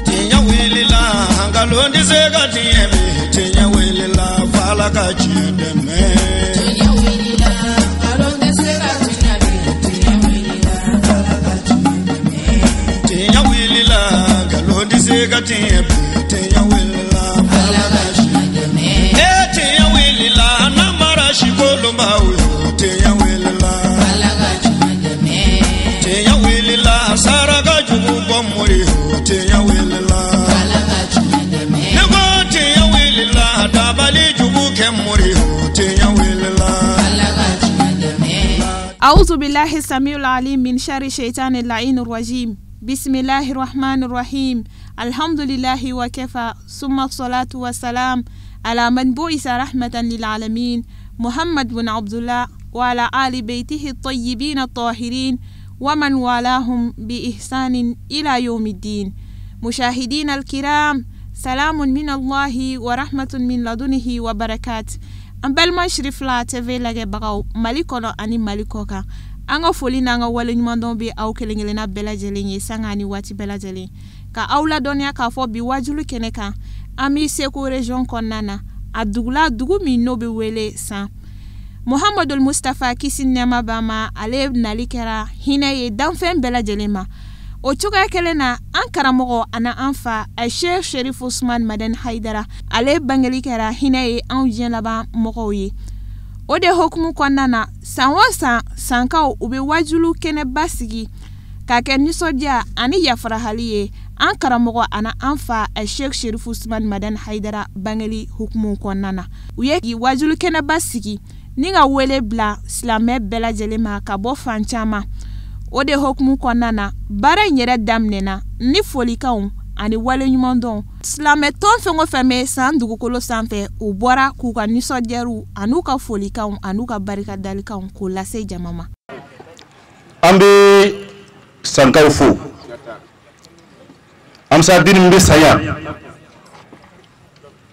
Tiɲɛ wulila nkalon tɛ se ka tiɲɛ bi tiɲɛ wulila f'Ala ka tiɲɛ dɛmɛ. Tiɲɛ wulila nkalon tɛ se ka tiɲɛ bi tiɲɛ wulila f'Ala ka tiɲɛ dɛmɛ. Tiɲɛ wulila nkalon tɛ se ka tiɲɛ bi tiɲɛ wulila f'Ala ka tiɲɛ dɛmɛ. Ee tiɲɛ wulila namara si kolonbaw yo tiɲɛ wulila f'Ala ka tiɲɛ dɛmɛ. Tiɲɛ wulila saraka jugu bɔ mori yo tiɲɛ wulila f'Ala ka tiɲɛ dɛmɛ. Ne ko tiɲɛ wulila dabali jugu kɛ mori yo tiɲɛ wulila f'Ala ka tiɲɛ dɛmɛ. أعوذ بالله السميع العليم من شر الشيطان اللعين الرجيم. بسم الله الرحمن الرحيم. الحمد لله وكفى، ثم الصلاة والسلام على من بعث رحمة للعالمين محمد بن عبد الله وعلى آل بيته الطيبين الطاهرين ومن والاهم بإحسان إلى يوم الدين. مشاهدين الكرام، سلام من الله ورحمة من لدنه وبركات. An balima Cherifla TV lajɛbagaw Mali kɔnɔ ani Mali kɔ kan, an ka foli n'an ka waleɲumandɔn bɛ aw kelen kelenna bɛɛ lajɛlen ye sanga ni waati bɛɛ lajɛlen, ka aw ladɔnniya k'a fɔ bi wajulu kɛnɛ kan an bɛ Segu région kɔnɔna na, a dugula dugu min n'o bɛ wele San. Muhamadul Mustafa kisi nɛɛma b'a ma, ale nali kɛra hinɛ ye danfɛn bɛɛ lajɛlen ma. O cogoya kelen na, an karamɔgɔ ani an fa Sheikh Cherif Ousmane Madani Haidara, ale bangeli kɛra hinɛ ye anw diɲɛ laban mɔgɔw ye. O de hokumu kɔnɔna na, san o san sankaw u bɛ wajulu kɛnɛba sigi k'a kɛ nisɔndiya ani yafarahali ye an karamɔgɔ ani an fa Sheikh Cherif Ousmane Madani Haidara bangeli hukumu kɔnɔna na. U ye wajulu kɛnɛba sigi ni ka wele bila silamɛ bɛɛ lajɛlen ma ka bɔ fan caman. O de hokumu kɔnɔna na, baara in yɛrɛ daminɛna ni folikanw ani waleɲumandɔn. Silamɛ tɔn fɛn o fɛn bɛ san dugukolo sanfɛ, u bɔra k'u ka nisɔndiyariw an'u ka folikanw an'u ka barikadalikanw k'o lase jama ma. An bɛ sankaw fo. Amsadini min bɛ san yan,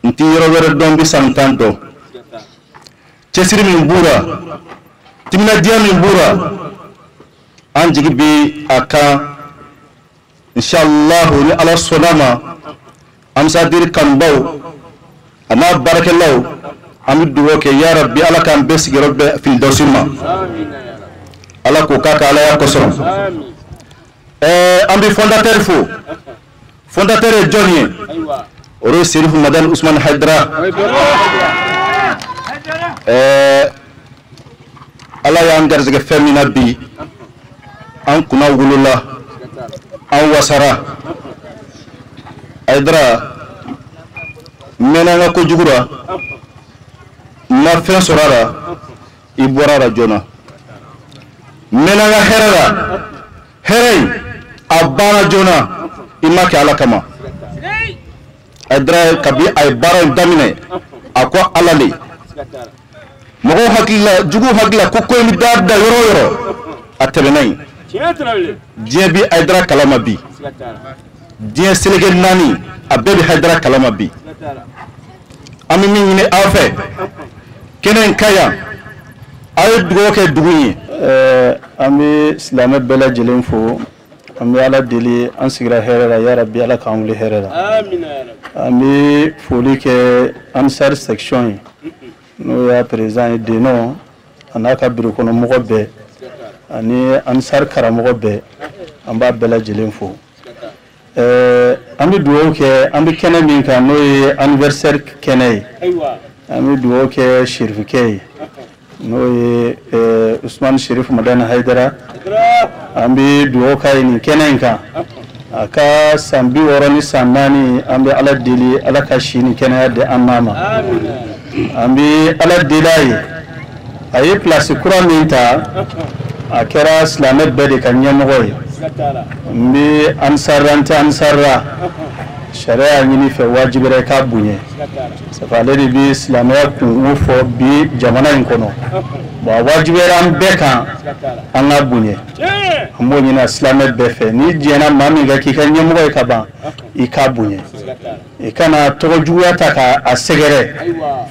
n tɛ yɔrɔ wɛrɛ dɔn bɛ san 10 dɔn. Cɛsiri min b'u la, timinadiya min b'u la, an jigi bɛ a kan inshallah ni Ala sɔnna ma. Amsadiri kanubaw a n'a baarakɛlaw, an bɛ dugawu kɛ ya Rabbi Ala k'an bɛɛ sigiyɔrɔ bɛɛ Firidawusi ma. Ala k'o k'a ka Alaya kosɔn. An bɛ fondateur fo. Fondateur ye jɔn ye? O de ye Cherif Madani Ousmane Haidara. Ala y'an garisɛgɛ fɛn min na bi, an kunna wolola, an wasara. Haidara n mɛnna n ka kojugu la, n ma fɛn sɔrɔ a la, i bɔra a la joona. N mɛnna n ka hɛrɛ la, hɛrɛ in a banna joona, i ma kɛ Ala kama. Haidara kabi a ye baara in daminɛ, a ko Ala le. Mɔgɔw hakili la, juguw hakili la ko in bɛ da yɔrɔ o yɔrɔ, a tɛmɛna yen. Diɲɛ bi Haidara kalama bi. Diɲɛ seleke 4 a bɛɛ bɛ Haidara kalama bi. An bɛ min ɲini aw fɛ, kɛnɛ in ka yan, aw ye dugawu kɛ dugu in ye. An bɛ silamɛ bɛɛ lajɛlen fo. An bɛ Ala deli an sigira hɛrɛ la, ya Rabbi Ala k'an wuli hɛrɛ la. An bɛ foli kɛ Ansar section ye, n'o y'a président ye Denɔ, a n'a ka bureau kɔnɔ mɔgɔ bɛɛ ani Ansar karamɔgɔ bɛɛ, an b'a bɛɛ lajɛlen fo. An bɛ dugawu kɛ, an bɛ kɛnɛ min kan n'o ye anniversaire kɛnɛ ye, an bɛ dugawu kɛ Cherifukɛ ye, n'o ye Ousmane Cherif Madani Haidara. An bɛ dugawu k'a ye nin kɛnɛ in kan, a ka san 64 ni san 4, an bɛ Ala deli Ala ka si ni kɛnɛya di an n'a ma. An bɛ Ala deli a ye, a ye place kura min ta, a kɛra silamɛ bɛɛ de ka ɲɛmɔgɔ ye. N bɛ Ansar, an tɛ Ansar la, sariya y'a ɲini fɛ wajibi i k'a bonya, sabu ale de bɛ silamɛya kungo fɔ bi jamana in kɔnɔ. Bon, a wajibiyara an bɛɛ kan an ka bonya. An b'o ɲini silamɛ bɛɛ fɛ, n'i jɛnna maa min kɛ k'i ka ɲɛmɔgɔ ye ka ban, i k'a bonya, i kana tɔgɔ juguya ta k'a sɛgɛrɛ.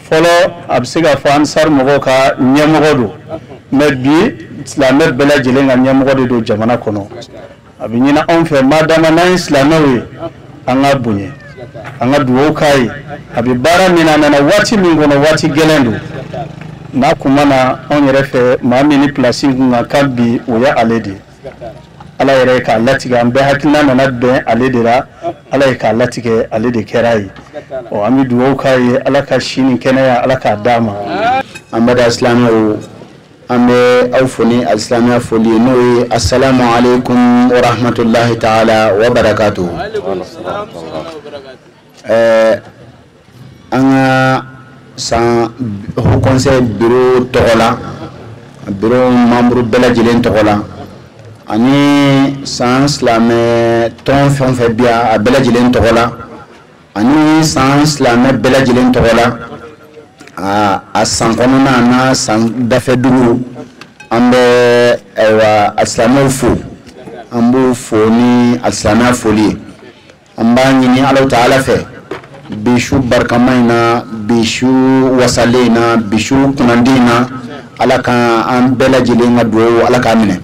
Fɔlɔ a bɛ se k'a fɔ Ansar mɔgɔw ka ɲɛmɔgɔ don, mais bi silamɛ bɛɛ lajɛlen ka ɲɛmɔgɔ de don jamana kɔnɔ. A bɛ ɲini anw fɛ madama n'an ye silamɛw ye, an ka bonya, an ka dugawu k'a ye. A bɛ baara min na, a nana waati min kɔnɔ, waati gɛlɛn don. N'a kun ma na anw yɛrɛ fɛ, maa min ni pilasi kun ka kan bi, o ye ale de ye. Ala yɛrɛ ye k'a latigɛ, an bɛɛ hakilina nana bɛn ale de la, Ala ye k'a latigɛ, ale de kɛra ye. Ɔ, an bɛ dugawu k'a ye, Ala ka si ni kɛnɛya, Ala k'a d'a ma. An bada silamɛw, an bɛ aw fo ni alisilamɛya foli ye, n'o ye asalamu aleykum wa rahmatulahi taala wa barakatuhu. An ka san haut conseil bureau tɔgɔ la, bureau membre bɛɛ lajɛlen tɔgɔ la, ani san silamɛ tɔn fɛn o fɛn bi yan, a bɛɛ lajɛlen tɔgɔ la, ani san silamɛ bɛɛ lajɛlen tɔgɔ la, a san kɔnɔna n'a san dafɛ dugu, an bɛ ayiwa alisilamɛw fo, an b'u fo ni alisilamɛya foli ye. An b'a ɲini Alahu taala fɛ, bi su barikama in na, bi su wasalen in na, bi su kunnandi in na, Ala ka an bɛɛ lajɛlen ka dugawu, Ala k'a minɛ.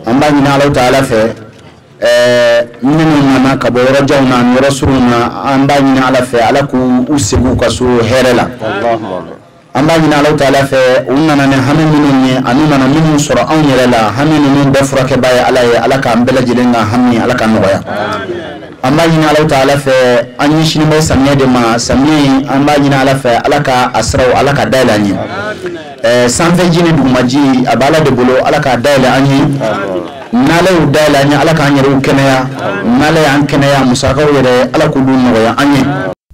An b'a ɲini Alahu taala fɛ, minnu nana ka bɔ yɔrɔ janw na ani yɔrɔ surunw na, an b'a ɲini Ala fɛ, Ala k'u segin u ka so hɛrɛ la. An b'a ɲini Alahu taala fɛ, u nana ni hami minnu ye, ani u nana minnu sɔrɔ anw yɛrɛ la, hami ninnu bɛɛ furakɛbaa ye Ala ye. Ala k'an bɛɛ lajɛlen ka hami, Ala k'a nɔgɔya. An b'a ɲini Alahu taala fɛ, an ɲɛsinnen bɛ samiyɛ de ma, samiyɛ in, an b'a ɲini Ala fɛ, Ala ka a siraw, Ala ka dayɛlɛ an ye. Sanfɛji ni dugumaji, a bɛ Ala de bolo, Ala k'a dayɛlɛ an ye. N'Ala y'u dayɛlɛ an ye, Ala k'an yɛrɛw kɛnɛya. N'Ala y'an kɛnɛya, musakaw yɛrɛ, Ala k'olu nɔgɔya an ye.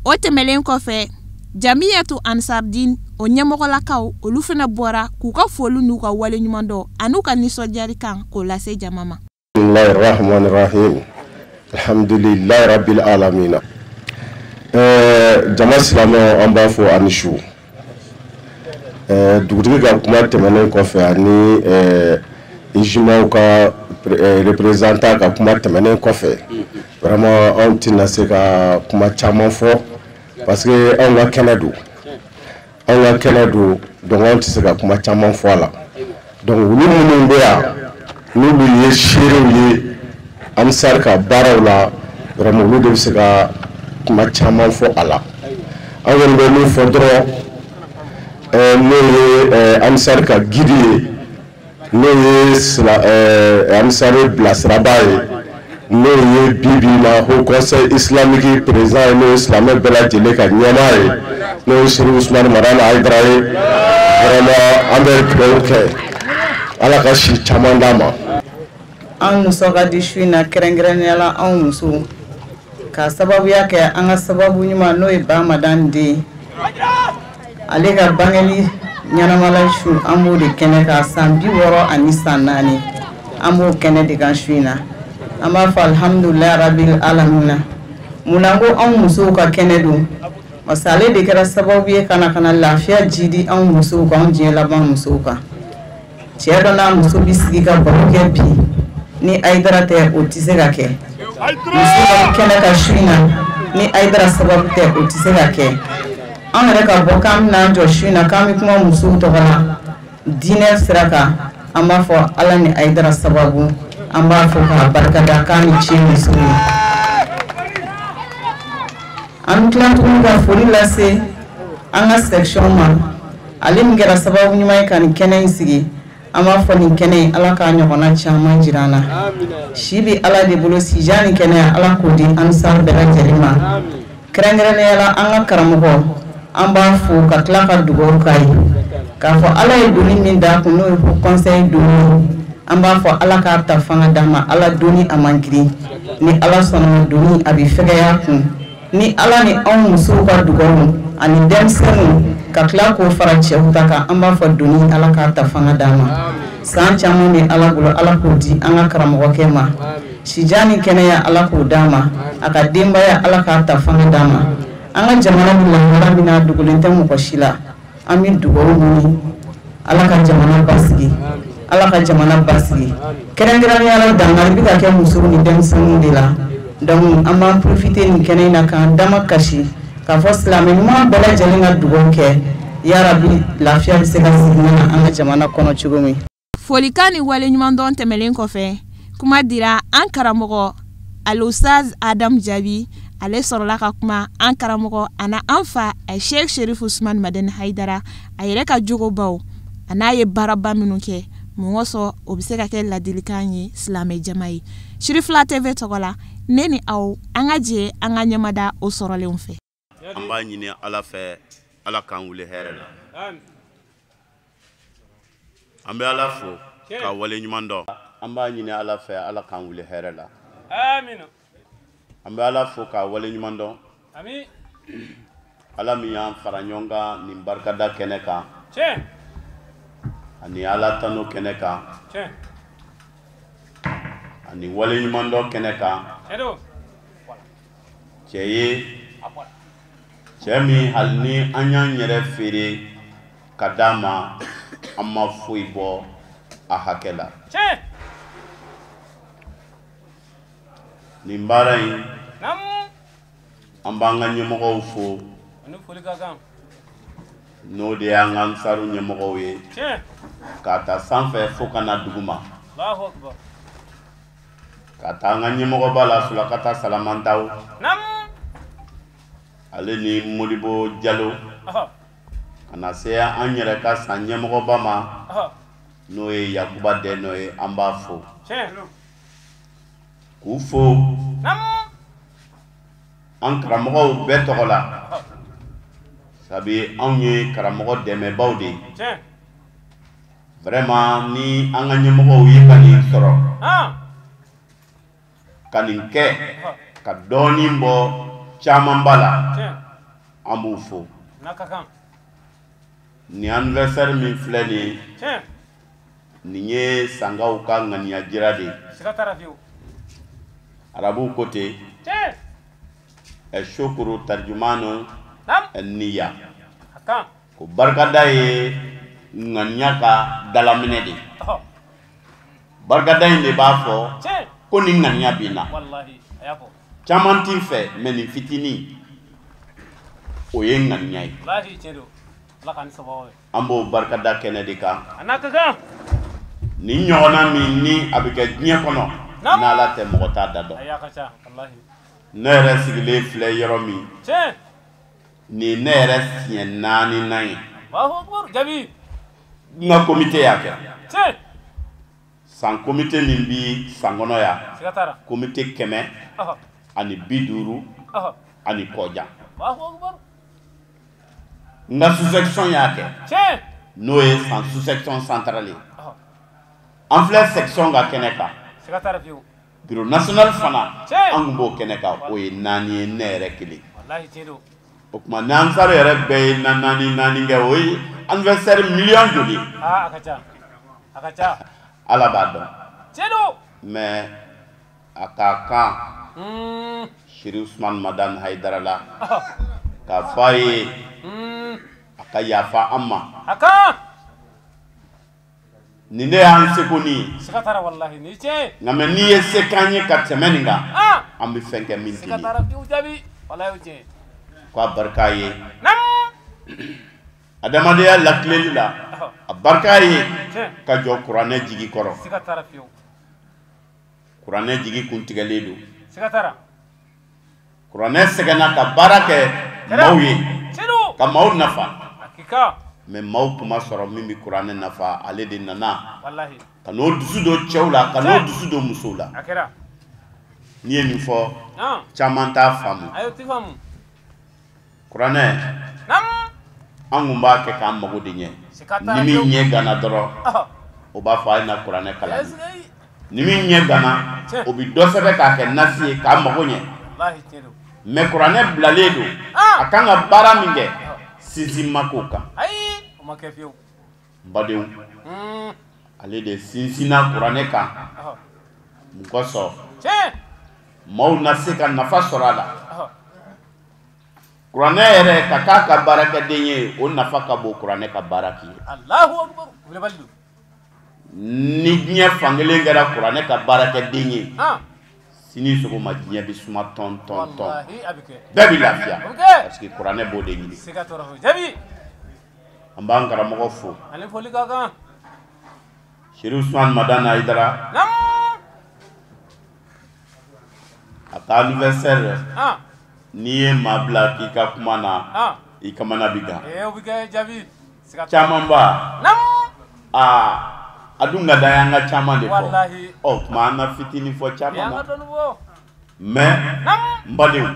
O tɛmɛnen kɔfɛ, Jamiyatu Ansardin o ɲɛmɔgɔlakaw, olu fana bɔra k'u ka foli n'u ka waleɲuman dɔn an'u ka nisɔndiyali kan k'o lase jama ma. Bismillahi rahmani rahim. Alhamdulillahi rabbil alamin. Jama silamɛw, an b'a fɔ ani su. Dugutigi ka kuma tɛmɛnen kɔfɛ, ani ijimaw ka représentant ka kuma tɛmɛnen kɔfɛ, vraiment anw tɛna se ka kuma caman fɔ, parce que anw ka kɛnɛ don, anw ka kɛnɛ don, donc anw tɛ se ka kuma caman fɔ a la. Donc olu minnu bɛ yan, n'olu ye seerew ye Ansar ka baaraw la, vraiment olu de bɛ se ka kuma caman fɔ a la. An kɔni bɛ min fɔ dɔrɔn, n'o ye Ansar ka guide ye, n'o ye Ansar bilasiraba ye, n'o ye bi bi in na haut conseil islamique président ye, n'o ye silamɛ bɛɛ lajɛlen ka ɲɛmaa ye, n'o ye Serigne Ousmane Madani Hayidara ye. Vraiment an bɛ dugawu kɛ, Ala ka si caman d'a ma. An muso ka di su in na, kɛrɛnkɛrɛnnenya la anw musow, k'a sababuya kɛ an ka sababu ɲuman, n'o ye Bamadan den, ale ka bangeli ɲɛnamala su, an b'o de kɛnɛ kan. San 64 san 4, an b'o kɛnɛ de kan su in na. An b'a fɔ alhamdulilayi rabil alamina. Munna ko anw musow ka kɛnɛ don? Parce que ale de kɛra sababu ye ka na lafiya jidi anw musow kan, anw diɲɛ laban musow kan. Cɛ dɔ n'a muso bi sigi ka baro kɛ bi, ni Hayidara tɛ, o tɛ se ka kɛ. Muso ka kɛnɛ ka su in na, ni Hayidara sababu tɛ, o tɛ se ka kɛ. An yɛrɛ ka bɔ k'an bɛna jɔ su in na, k'an bɛ kuma musow tɔgɔ la diinɛ sira kan, an b'a fɔ Ala ni Hayidara sababu, an b'a fɔ k'a barikada k'an ni ce musow ye. An bɛ tila tuguni ka foli lase an ka section ma, ale min kɛra sababu ɲuman ye ka nin kɛnɛ in sigi. An b'a fɔ nin kɛnɛ in, Ala k'a ɲɔgɔnna caman jira an na. Si bɛ Ala de bolo, sijan ni kɛnɛya, Ala k'o di Ansar bɛɛ lajɛlen ma. Kɛrɛnkɛrɛnnenya la, an ka karamɔgɔ, an b'a fo ka tila ka dugawu k'a ye, k'a fɔ Ala ye doni min d'a kun, n'o ye ko conseil doni, an b'a fɔ Ala k'a ta fanga d'a ma. Ala doni a man girin, ni Ala sɔnna doni a bɛ fɛgɛya kun. Ni Ala ni anw musow ka dugawu ani denmisɛnninw ka tila k'o fara cɛw ta kan, an b'a fɔ doni, Ala k'a ta fanga d'a ma. San caman bɛ Ala bolo, Ala k'o di an ka karamɔgɔkɛ ma. Sijan ni kɛnɛya, Ala k'o d'a ma. A ka denbaya, Ala k'a ta fanga d'a ma. An ka jamana bɛ lahala min na, a dogolen tɛ mɔgɔ si la. An bɛ dugawu ɲini, Ala ka jamana basigi, Ala ka jamana basigi. Kɛrɛnkɛrɛnnenya la, dankari bɛ ka kɛ musow ni denmisɛnninw de la. Donc an b'an profiter nin kɛnɛ in na k'an dama kasi k'a fɔ silamɛ ɲuman bɛɛ lajɛlen ka dugawu kɛ, yarabi lafiya bɛ se ka sigi na an ka jamana kɔnɔ cogo min. Folikan ni waleɲumandɔn tɛmɛnen kɔfɛ, Kuma dira an karamɔgɔ Al-Ustaz Adam Jabi, ale sɔrɔla ka kuma an karamɔgɔ ana an fa Sheikh Sherif Usman Madani Haidara, a yɛrɛ ka jogobaw a n'a ye baaraba minnu kɛ mun kosɔn o bɛ se ka kɛ ladilikan ye silamɛ jama ye. Sirifila TV tɔgɔ la, ne ni aw an ka jɛ an ka ɲɛmada o sɔrɔlenw fɛ. An b'a ɲini Ala fɛ, Ala k'an wuli hɛrɛ la. An bɛ Ala fo ka wale ɲuman dɔn. An b'a ɲini Ala fɛ, Ala k'an wuli hɛrɛ la. An bɛ Ala fo k'a wale ɲuman dɔn. Ala min y'an fara ɲɔgɔn kan nin barikada kɛnɛ kan, ani Ala tanu kɛnɛ kan, ani wale ɲuman dɔn kɛnɛ kan. Cɛ ye cɛ min hali ni an y'an yɛrɛ feere ka d'a ma, an ma foyi bɔ a hakɛ la. Nin baara in, an b'an ka ɲɛmɔgɔw fo, n'o de y'an ka ansaru ɲɛmɔgɔw ye, k'a ta sanfɛ fo ka na duguma, ka taa an ka ɲɛmɔgɔba la Sulakata Salamantaw, ale ni Modibo Jalo, ka na se an yɛrɛ ka san ɲɛmɔgɔba ma, n'o ye Yakuba Dɛnɔ ye, an b'a fo k'u fo an karamɔgɔw bɛɛ tɔgɔ la, sabi anw ye karamɔgɔ dɛmɛbaw de ye. Vraiment ni an ka ɲɛmɔgɔw ye ka nin sɔrɔ, ka nin kɛ, ka dɔɔnin bɔ camanba la, an b'u fo. Nin anniversaire min filɛ nin ye, nin ye sangaw ka ŋaniya jira de ye. Arabuw ko ten, shukuru tarjumanu niya, ko barikada ye ŋaniya ka dalaminɛ de ye. Barikada in de b'a fɔ ko nin ŋaniya b'i na. Caman t'i fɛ, mɛ nin fitinin o ye ŋaniya ye. An b'o barikada kɛnɛ de kan. Nin ɲɔgɔnna min ni a bɛ kɛ diɲɛ kɔnɔ, n'Ala tɛ mɔgɔ t'a da dɔn. Ne yɛrɛ sigilen filɛ yɔrɔ min, nin ne yɛrɛ siɲɛ 4nan ye. N ka komite y'a kɛ. San komite min bi san kɔnɔ yan, komite 150 ani kɔjan. N ka sous-section y'a kɛ, n'o ye san sous-section centrale ye. An filɛ section ka kɛnɛ kan. Bureau national fana, an kun b'o kɛnɛ kan, o ye 4 ye, ne yɛrɛ kelen. O tuma ni ansaru yɛrɛ bɛɛ ye 4 kɛ, o ye anniversaire miliyɔn joli ye? Ala b'a dɔn. Mais a ka kan Sherif Usman Madani Haidara la, k'a fɔ a ye a ka yafa an ma. Nin ne y'an seko ni ye. Nka mɛ n'i ye se k'an ye ka tɛmɛ nin kan, an bɛ fɛn kɛ min tɛ nin ye. K'a barika ye adamadenya latileli la, a barika ye ka jɔ kuranɛ jigi kɔrɔ. Kuranɛ jigi kuntigɛlen don. Kuranɛ sɛgɛnna ka baara kɛ maaw ye, ka maaw nafa. Mais maaw kuma sɔrɔ min bɛ kuranɛ nafa, ale de nana ka n'o dusu don cɛw la, ka n'o dusu don musow la. N'i ye nin fɔ, caman t'a faamu. Kuranɛ, an kun b'a kɛ k'an mago de ɲɛ. Ni min ɲɛ gana dɔrɔn, o b'a fɔ a ye na kuranɛ kalan. Ni min ɲɛ gana, o bɛ dɔ sɛbɛn k'a kɛ nasi ye k'a mago ɲɛ. Mais kuranɛ bilalen don, a kan ka baara min kɛ, sinsin ma k'o kan. N badenw, ale de sinsinna kuranɛ kan. Mun kosɔn? Maaw na se ka nafa sɔrɔ a la. Kuranɛ yɛrɛ ka k'a ka baarakɛden ye, o nafa ka bon kuranɛ ka baara k'i ye. Ni diɲɛ fankelen kɛra kuranɛ ka baarakɛden ye, sini sɔgɔma diɲɛ bɛ suma tɔn tɔn tɔn, bɛɛ bɛ lafiya, parce que kuranɛ b'o de ɲini. An b'an karamɔgɔ fo, Sherif Usman Madani Haidara. Ta anniversaire n'i ye maa bila k'i ka kuma na i kamana bi gan. Caman ba a dun ka da an ka caman de fɔ. Ɔ tuma an ka fitinin fɔ caman na. Mais n badenw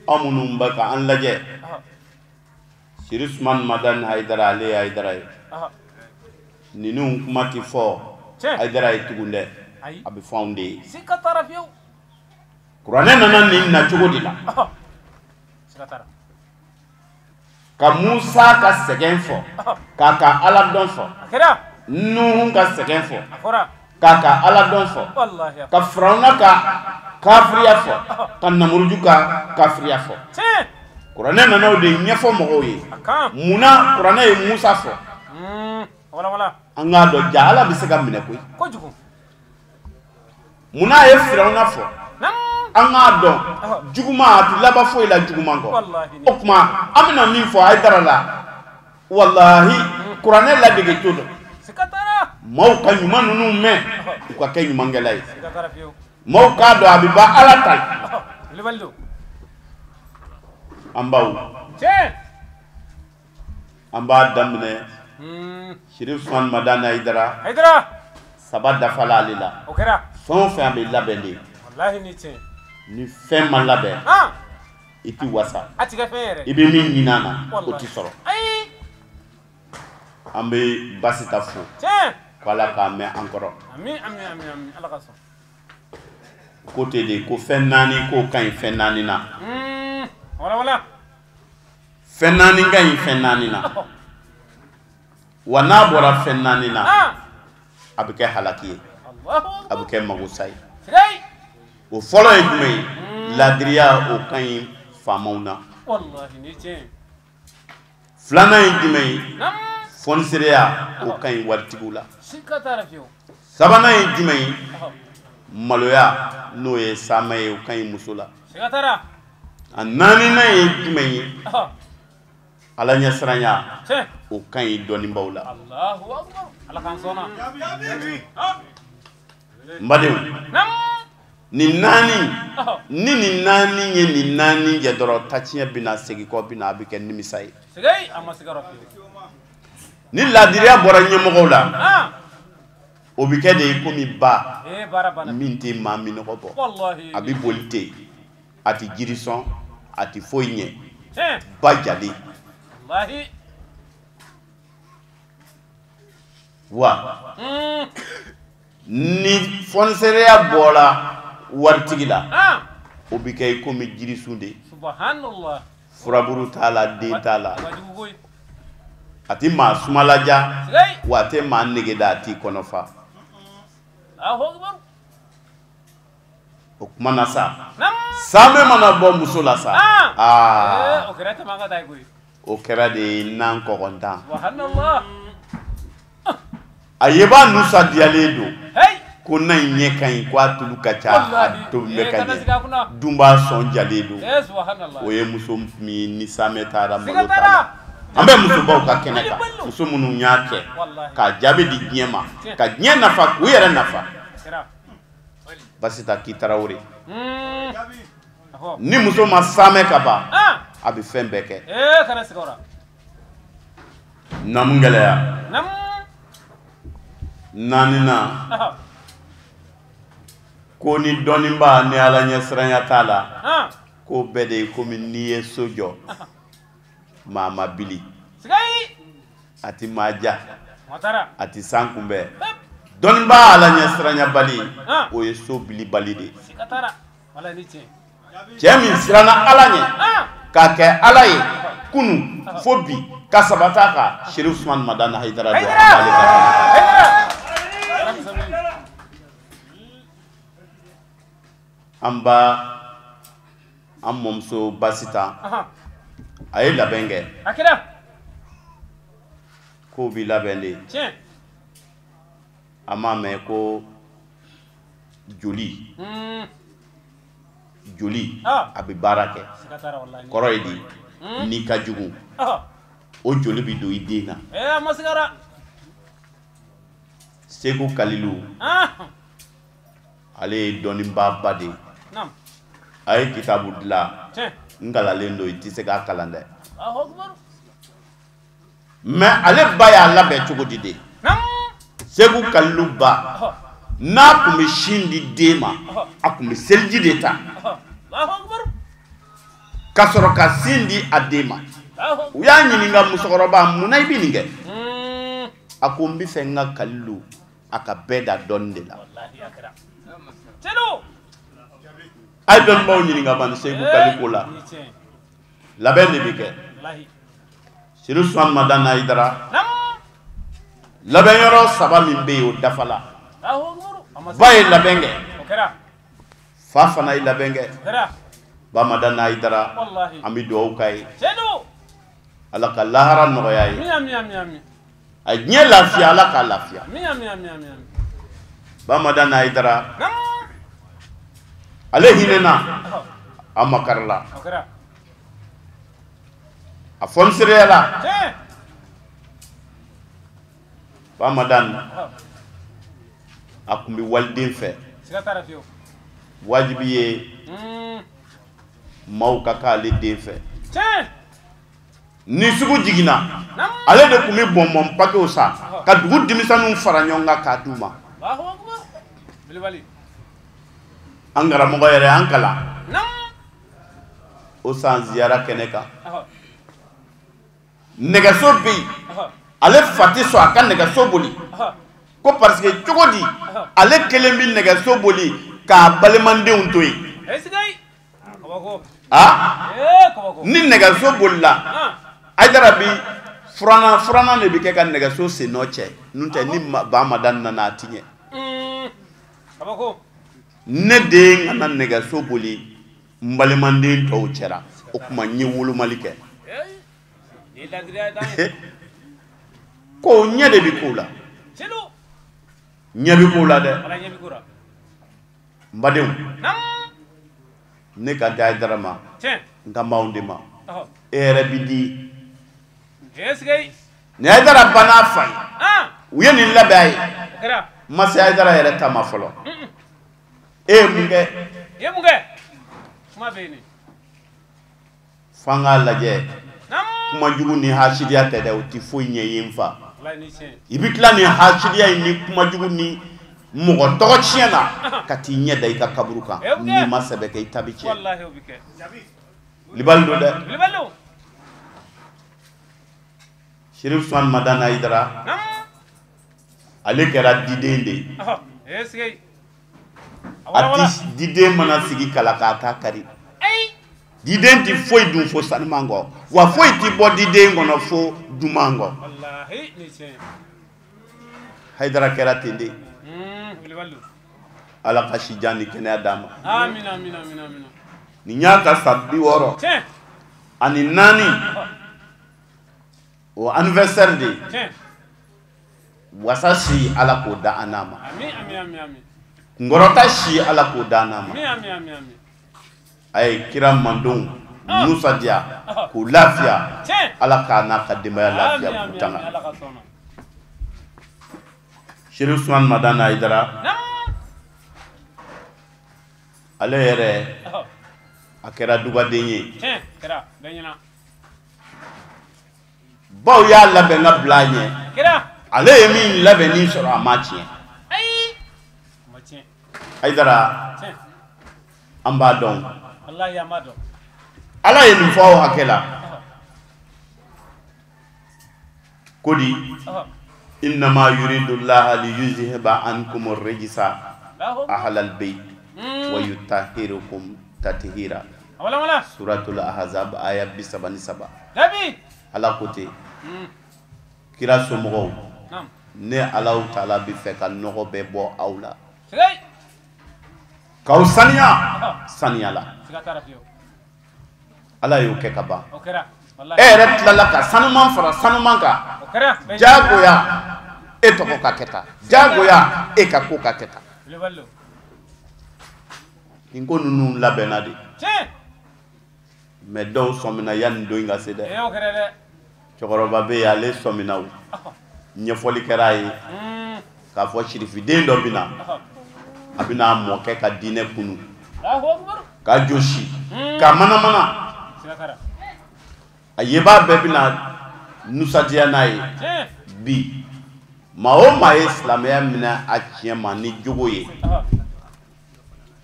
aw minnu bɛ ka an lajɛ Chérif Ousmane Madani Haïdara ale ye Haïdara ye. Ninnu kuma tɛ fɔ Haïdara ye tugun dɛ, a bɛ fɔ anw de ye. Kuranɛ nana nin na cogo de la. Ka Musa ka sɛgɛn fɔ, k'a ka Ala dɔn fɔ, Nuhu ka sɛgɛn fɔ, k'a ka Ala dɔn fɔ, ka Firawuna ka kafiriya fɔ, ka Namuruju ka kafiriya fɔ. Kuranɛ nana o de ɲɛfɔ mɔgɔw ye. Munna kuranɛ ye Musa fɔ? An k'a dɔn ja Ala bɛ se ka minɛ koyi. Munna a ye Firawuna fɔ? An k'a dɔn juguman a tɛ laban foyi la juguman kɔ. O tuma an bɛna min fɔ Haïdara la, walahi kuranɛ ladege to dɔn. Maaw ka ɲuman ninnu mɛn, u ka kɛ ɲumankɛla ye. Maaw k'a dɔn a bɛ ban Ala ta ye. An baw, an b'a daminɛ Chérif Ousmane Madani Haïdara saba dafala ale la. Fɛn o fɛn a bɛ labɛn de. Ni fɛn ma labɛn i ti wasa, i bɛ min ɲini a na o ti sɔrɔ. An bɛ Basita fo ko Ala k'a mɛn an kɔrɔ. Ko ten de ko fɛn naani k'o ka ɲi fɛn naani na. Fɛn naani ka ɲi fɛn naani na. Wa n'a bɔra fɛn naani na, a bɛ kɛ halaki ye, a bɛ kɛ magosa ye. O fɔlɔ ye jumɛn ye? Ladiriya, o ka ɲi faamaw na. Filanan ye jumɛn ye? Fɔnisereya, o ka ɲi waritigiw la. Sabanan ye jumɛn ye? Maloya, n'o ye saamɛ ye, o ka ɲi muso la. A naaninan ye jumɛn ye? Ala ɲɛsiranya, o ka ɲi dɔnnibaw la. N badenw, nin naani ni nin naani ye nin naani jɛ dɔrɔn, tatiɲɛ bɛna segin kɔ, bɛna a bɛ kɛ nimisa ye. Ni ladiriya bɔra ɲɛmɔgɔw la, o bɛ kɛ de ye komi ba min tɛ maa minɔgɔ bɔ, a bɛ boli ten, a tɛ jiri sɔn, a tɛ foyi ɲɛ, ba jalen. Wa ni fɔnisereya bɔra waritigi la, o bɛ kɛ komi jirisun de, furaburu t'a la, den t'a la, a tɛ maa sumalaja, wa a tɛ maa nege da, a t'i kɔnɔ fa. O kuma na sa, saamɛ mana bɔ muso la sa, aa o kɛra de ye nan kɔgɔntan. A yebaa nusadiyalen don ko na in ɲɛ ka ɲi, ko a tulu ka ca, a tobi bɛ ka ɲɛ, dunbaa sɔn jalen don. O ye muso min ni saamɛ taara malo t'a la. An bɛ musobaw ka kɛnɛ kan, muso minnu y'a kɛ k'a jaabi di diɲɛ ma, ka diɲɛ nafa, k'u yɛrɛ nafa. Basita k'i Tarawele, ni muso ma saamɛ ka ban, a bɛ fɛn bɛɛ kɛ. Namu gɛlɛya naaninan, ko ni dɔnnibaa ni Ala ɲɛsiranya t'a la, ko bɛɛ de ye komi n'i ye so jɔ, maa ma bili, a ti maa ja, a ti san kunbɛn. Dɔnnibaa Ala ɲɛsiranyabali, o ye so bilibali de ye. Cɛ min siranna Ala ɲɛ k'a kɛ Ala ye kunu fo bi ka sabata kan, Chérif Ousmane Madani Haïdara don. An ba an mɔmuso Basita, a ye labɛn kɛ. K'o bi labɛn de. A m'a mɛn ko joli joli a bɛ baara kɛ. Kɔrɔ ye di, n'i ka jugu, o joli bɛ don i den na. Segu Kalilu, ale ye dɔnnibaaba de ye. A ye kitabu dilan n kalalen don i tɛ se k'a kalan dɛ mais ale ba y'a labɛn cogo di de Segu Kalilu ba n'a tun bɛ sin di den ma a tun bɛ seliji de ta ka sɔrɔ ka sin di a den ma u y'a ɲininka musokɔrɔba mun na i bɛ nin kɛ a ko n bɛ fɛ n ka Kalilu a ka bɛɛ da dɔɔni de la a ye dɔnnibaw ɲininka bani Segu Kalilu la labɛn de bɛ kɛ Seri Usumani Madani Hayidara labɛn yɔrɔ saba min bɛ yen o dafala ba ye labɛn kɛ fa fana ye labɛn kɛ ba Madani Hayidara an bɛ dugawu k'a ye Ala ka lahara nɔgɔya ye a diɲɛ lafiya Ala k'a lafiya ba Madani Hayidara ale hinɛna a makarila a fɔnsereyala ba Madani a tun bɛ waliden fɛ wajibi ye maaw ka k'ale den fɛ ni sugu jiginna ale de tun bɛ bɔnbɔn pakew san ka dugu denmisɛnninw fara ɲɔgɔn kan k'a d'u ma an karamɔgɔ yɛrɛ an kalan o san ziyara kɛnɛ kan nɛgɛso bɛ yen ale fa tɛ sɔn a ka nɛgɛso boli ko parce que cogo di ale kelen bɛ nɛgɛso boli k'a balimadenw to yen ni nɛgɛso bolila Hayidara bi furannan de bɛ kɛ ka nɛgɛso sen nɔ cɛ n'o tɛ ni ba Madani nana a ti ɲɛ ne den kana nɛgɛso boli n balimaden tɔw cɛra o tuma n ye wolomali kɛ ko ɲɛ de bɛ ko la ɲɛ bɛ ko la dɛ n badenw ne ka di Hayidara ma n ka maaw de ma e yɛrɛ bi di ni Hayidara banna fa ye u ye nin labɛn a ye n ma se Hayidara yɛrɛ ta ma fɔlɔ e ye mun kɛ f'an k'a lajɛ kuma jugu ni hasidiya tɛ dɛ o tɛ foyi ɲɛ ye n fa i bɛ tila ni hasidiya in ni kuma jugu ni mɔgɔ tɔgɔ tiɲɛ na ka t'i ɲɛ da i ka kaburu kan n'i ma sɛbɛ kɛ i ta bɛ tiɲɛ libali don dɛ Seri Usumani Madani Hayidara ale kɛra diden de ye a ti diden mana sigi kala k'a ta kari diden ti foyi dun fo sanuman kɔ wa foyi ti bɔ diden kɔnɔ fo duman kɔ Hayidara kɛra ten de Ala ka si jan ni kɛnɛya d'a ma nin y'a ka san 64 o anniversaire de ye wasa si Ala k'o da an n'a ma kunkɔrɔta si Ala k'o da an n'a ma a ye kira mandenw Musa diya k'u lafiya Ala k'a n'a ka denbaya lafiya k'u tanga Seri Usumani Madani Hayidara ale yɛrɛ a kɛra dubaden ye baw y'a labɛn ka bila a ɲɛ ale ye min labɛnni sɔrɔ a ma tiɲɛ Hayidara an b'a dɔn Ala ye nin fɔ aw hakɛ la ko di innama yuridu llaha liyuzhiba ankum ar-rijsa ahlal bayt wa yutahhirukum tathira suratul ahzab aya 33 Ala ko ten kira somɔgɔw ne Alahu taala bɛ fɛ ka nɔgɔ bɛɛ bɔ aw la k'aw saniya saniya la Ala y'o kɛ ka ban e yɛrɛ tilala ka sanuman fara sanuman kan jagoya e tɔgɔ ka kɛ tan jagoya e ka ko ka kɛ tan nin ko ninnu labɛnna de mais dɔw sɔmina yanni don in ka se dɛ cɛkɔrɔba bɛ yen ale sɔmina o ɲɛfɔli kɛra a ye k'a fɔ sirifiden dɔ bɛ na a bɛna a mɔkɛ ka diinɛ kunu. K'a jɔsi k'a manamana a yebaa bɛɛ bɛna nusadiya n'a ye bi maa o maa ye silamɛya minɛ a tiɲɛ ma ni jogo ye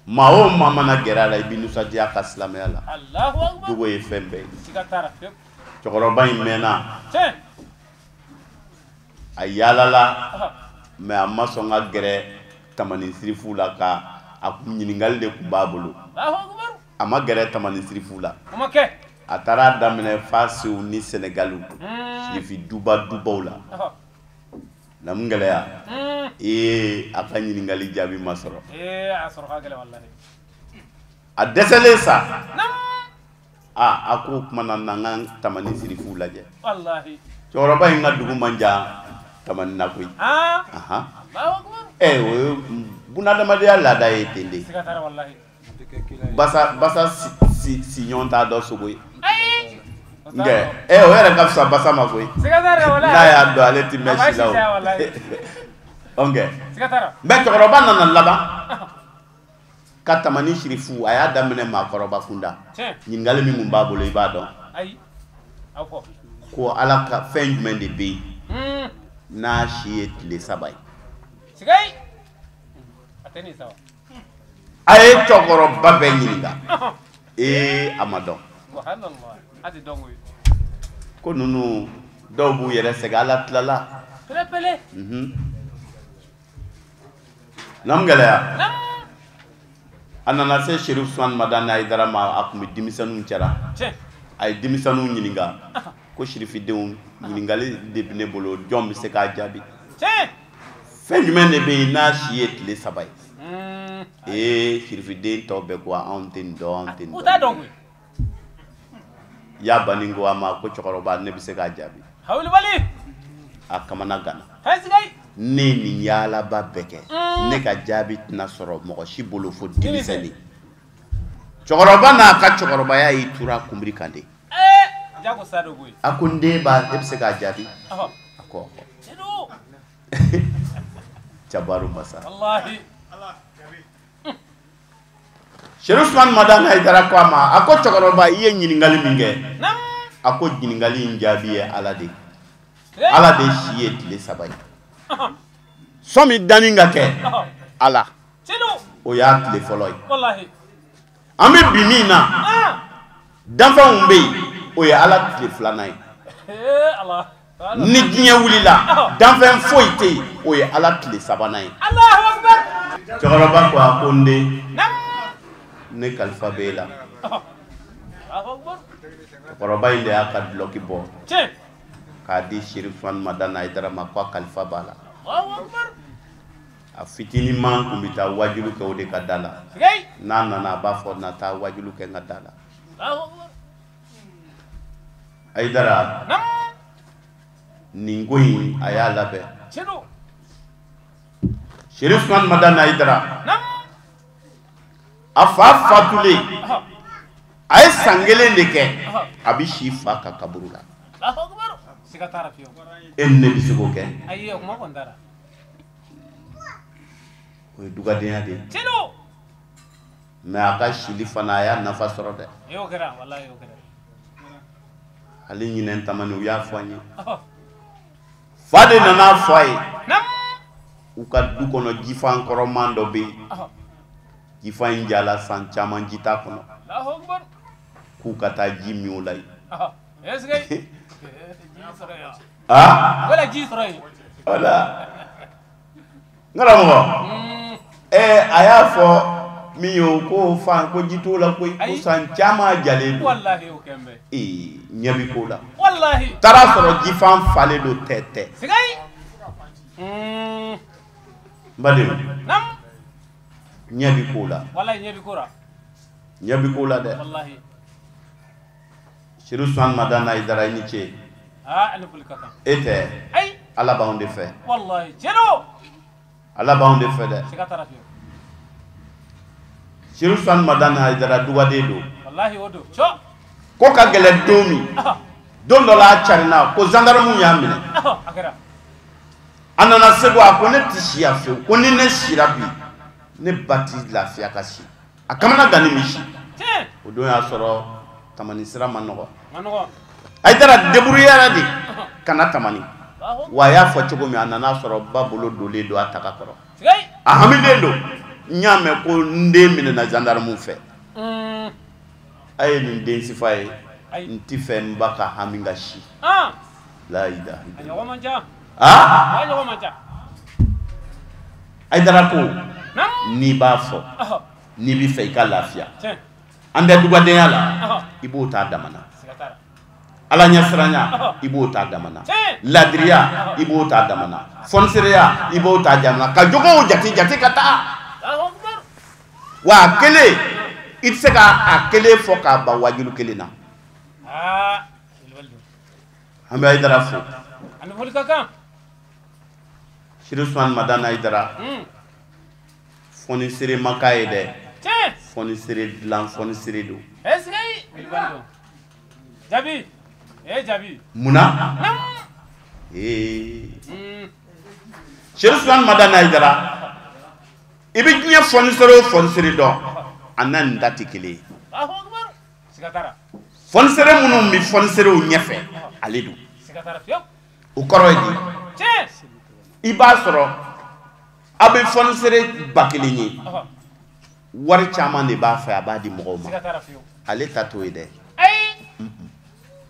maa o maa mana gɛrɛ a la i bɛ nusadiya ka silamɛya la jogo ye fɛn bɛɛ ye cɛkɔrɔba in mɛnna a yaalala mɛ a ma sɔn ka gɛrɛ tamani sirifu la ka a ɲininkali de tun b'a bolo a ma gɛrɛ tamani sirifu la a taara daminɛ Fasiw ni Sɛnɛgaliw sirifi duba dubaw la namu gɛlɛya ee a ka ɲininkali jaabi ma sɔrɔ a dɛsɛlen sa a ko o tuma na n'an ka tamani sirifuw lajɛ cɛkɔrɔba in ka dugu man jan tamani na koyi o ye bunadamadenya laada ye ten de basa basa siɲɔn t'a dɔn sogo ye nkɛ o yɛrɛ ka fisa basa ma koyi n'a y'a dɔn ale ti mɛn si la o nkɛ mɛ cɛkɔrɔba nana laban ka tamani sirifu a y'a daminɛ maakɔrɔba kunda ɲininkali min kun b'a bolo i b'a dɔn ko ala ka fɛn jumɛn de bɛ yen n'a si ye tile 3 ye a ye cɛkɔrɔba bɛɛ ɲininka ee a ma dɔn ko ninnu dɔw b'u yɛrɛ sɛgɛn ala tilala n'an gɛlɛya a nana se Cherif Usumani Madani Hayidara ma a tun bɛ denmisɛnninw cɛla a ye denmisɛnninw ɲininka ko sirifidenw ɲininkali de bɛ ne bolo jɔn bɛ se k'a jaabi fɛn jumɛn de bɛ yen n'a si ye tile 3 ye ee sirifiden tɔw bɛɛ ko anw tɛ nin dɔn anw tɛ nin dɔn ya bani ko a ma ko cɛkɔrɔba ne bɛ se k'a jaabi a kamana ganna ne nin yaalaba bɛɛ kɛ ne ka jaabi tɛna sɔrɔ mɔgɔ si bolo fo denmisɛnnin cɛkɔrɔba n'a ka cɛkɔrɔbaya y'i tura kunbiri kan de a ko n den b'a e bɛ se k'a jaabi a ko jabaru masa Cherif Usumani Madani Hayidara ko a ma a ko cɛkɔrɔba i ye ɲininkali min kɛ a ko ɲininkali in jaabi ye ala de ala de si ye tile 3 ye sɔmi danni ka kɛ ala o y'a tile fɔlɔ ye an bɛ bi min na danfɛnw bɛ yen o ye ala tile 2nan ye ni diɲɛ wulila danfɛn foyi tɛ yen o ye ala tile 3nan ye cɛkɔrɔba ko a ko n den ne kalifa b'e la cɛkɔrɔba in de y'a ka dulɔki bɔ k'a di Cherif Usumani Madani Hayidara ma ko a kalifa b'a la a fitinin man tun bɛ taa wajulu kɛ o de ka da la n'a nana a b'a fɔ na taa wajulu kɛ n ka da la Hayidara nin ko in a y'a labɛn Cherif Usumani Madani Hayidara a fa fatulen a ye san 1 de kɛ a bɛ si fa ka kaburu la e ni ne bɛ se k'o kɛ o ye dugadenya de ye mɛ a ka sili fana a y'a nafa sɔrɔ dɛ hali ɲinɛn tamani u y'a fɔ an ye fa de nana fɔ a ye u ka du kɔnɔ jifan kɔrɔman dɔ bɛ yen jifan in jala san caman ji t'a kɔnɔ k'u ka taa ji min o la yen wala n karamɔgɔ a y'a fɔ min ye o ko fan ko ji t'o la koyi ko san caman jalen don ɲɛ bɛ ko la taara sɔrɔ jifan falen don tɛ tɛ n badenw ɲɛ bɛ ko la ɲɛ bɛ ko la dɛ Cherif Usumani Madani Hayidara i ni ce e tɛ ala b'anw de fɛ ala b'anw de fɛ dɛ Cherif Usumani Madani Hayidara dugaden don ko ka gɛlɛn don min don dɔ la a carinna ko zandarmu y'a minɛ a nana segu a ko ne tɛ si yan fiyewu ko ni ne sira bi ne ba ti lafiya ka si a kamana gan ni min si O don y'a sɔrɔ Tamani sira ma nɔgɔ. Hayidara débrouillera de ka na Tamani. Wa a y'a fɔ cogo min, a nana sɔrɔ ba bolo donlen don a taga kɔrɔ. A hamilen don. N y'a mɛn ko n den minɛna gendarme fɛ. A ye nin den sifa ye. N ti fɛ n ba ka hami ka si. La ilaha illallah. Ah? Hayidara ko n'i b'a fɔ, n'i b'i fɛ i ka lafiya, an tɛ dugadenya la, i b'o ta damana. Ala ɲɛsiranya, i b'o ta damana. Ladiriya, i b'o ta damana. Fɔnisereya, i b'o ta damana. Ka jogow jate jate ka taa. Wa a kelen, i tɛ se ka a kelen fɔ k'a ban wajulu kelen na. An bɛ Hayidara fo. Siri Usumani Madani Hayidara, fɔnisere ma k'a ye dɛ. Fɔnisere dilan fɔnisere don. Munna? Siri Usumani Madani Hayidara, i bɛ diɲɛ fɔnisere o fɔnisere dɔn, a n'a nin da tɛ kelen ye. Fɔnisere minnu bɛ fɔniserew ɲɛfɛ, ale don. O kɔrɔ ye di? I b'a sɔrɔ a bɛ fɔnisere 1000 ye, wari caman de b'a fɛ, a b'a di mɔgɔw ma. Ale ta t'o ye dɛ.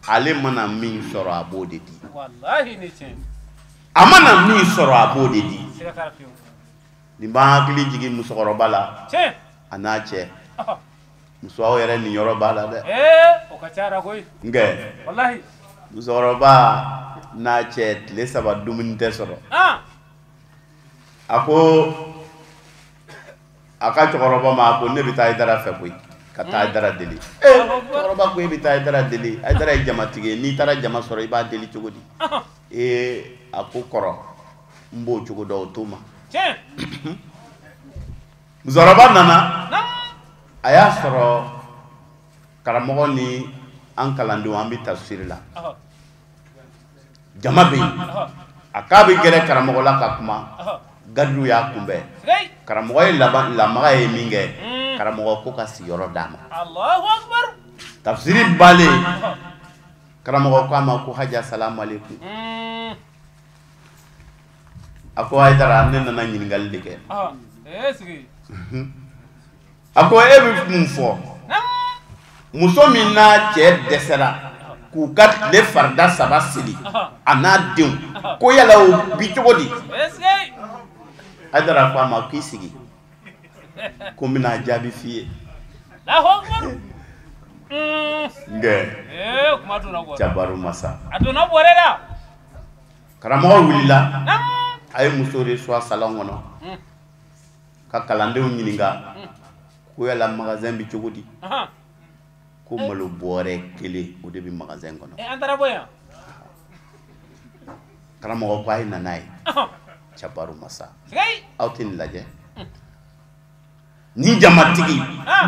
Ale mana min sɔrɔ, a b'o de di. A mana min sɔrɔ, a b'o de di. Nin b'an hakili jigin musokɔrɔba la, a n'a cɛ. Muso aw yɛrɛ niyɔrɔ b'a la dɛ. Nkɛ musokɔrɔba n'a cɛ tile 3 dumuni tɛ sɔrɔ. A ko a ka cɛkɔrɔba ma, a ko ne bɛ taa Hayidara fɛ koyi, ka taa Hayidara deli. Cɛkɔrɔba ko e bɛ taa Hayidara deli, Hayidara ye jamatigi ye, n'i taara jama sɔrɔ i b'a deli cogo di? A ko kɔrɔ, n b'o cogo dɔn, o t'o ma. Musokɔrɔba nana, a y'a sɔrɔ karamɔgɔ ni an kalandenw an bɛ tafsiri la. Jama bɛ yen, a k'a bɛ gɛrɛ karamɔgɔ la ka kuma, garidiw y'a kunbɛn. Karamɔgɔ ye lamaga ye min kɛ, karamɔgɔ ko ka sigiyɔrɔ d'a ma. Tafsiri balen, karamɔgɔ ko a ma ko haja salamu aleykum. A ko Hayidara, ne nana ɲininkali de kɛ. A ko e bɛ mun fɔ? Muso min n'a cɛ dɛsɛra k'u ka tile farida 3 seli, a n'a denw, ko yala o bi cogo di? Hayidara ko a ma k'i sigi, ko n bɛna jaabi f'i ye. Nkɛ jabaru masa. Karamɔgɔ wulila, a ye muso reçoit salon kɔnɔ, ka kalandenw ɲininka ko yala magasin bɛ cogo di? Ko malo bɔrɛ 1 o de bɛ magasin kɔnɔ. Karamɔgɔ ko a ye na n'a ye. Jabaru masa, aw tɛ nin lajɛ. Ni jamatigi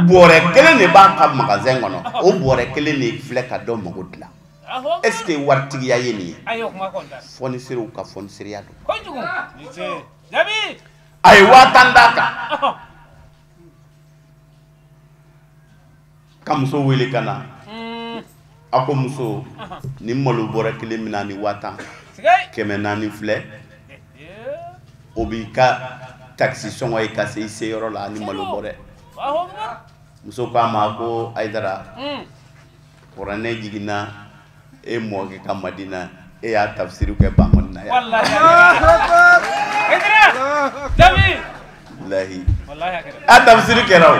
bɔrɛ 1 de b'a ka magasin kɔnɔ, o bɔrɛ 1 de filɛ ka dɔ mago dilan. Est ce que waritigiya ye nin ye? Fɔniserew ka fɔnisereya don. A ye 50,000 d'a kan. Ka muso wele ka na. A ko muso, nin malo bɔrɛ 1 min na ni 50,000, 400 filɛ, o b'i ka taxi sɔngɔ ye ka se i se yɔrɔ la ni malo bɔrɛ. Muso ko a ma ko Hayidara, kuranɛ jiginna e mɔkɛ ka Madina, e y'a tafsiri kɛ Bankoni na yan. Walahi. A tafsiri kɛra o.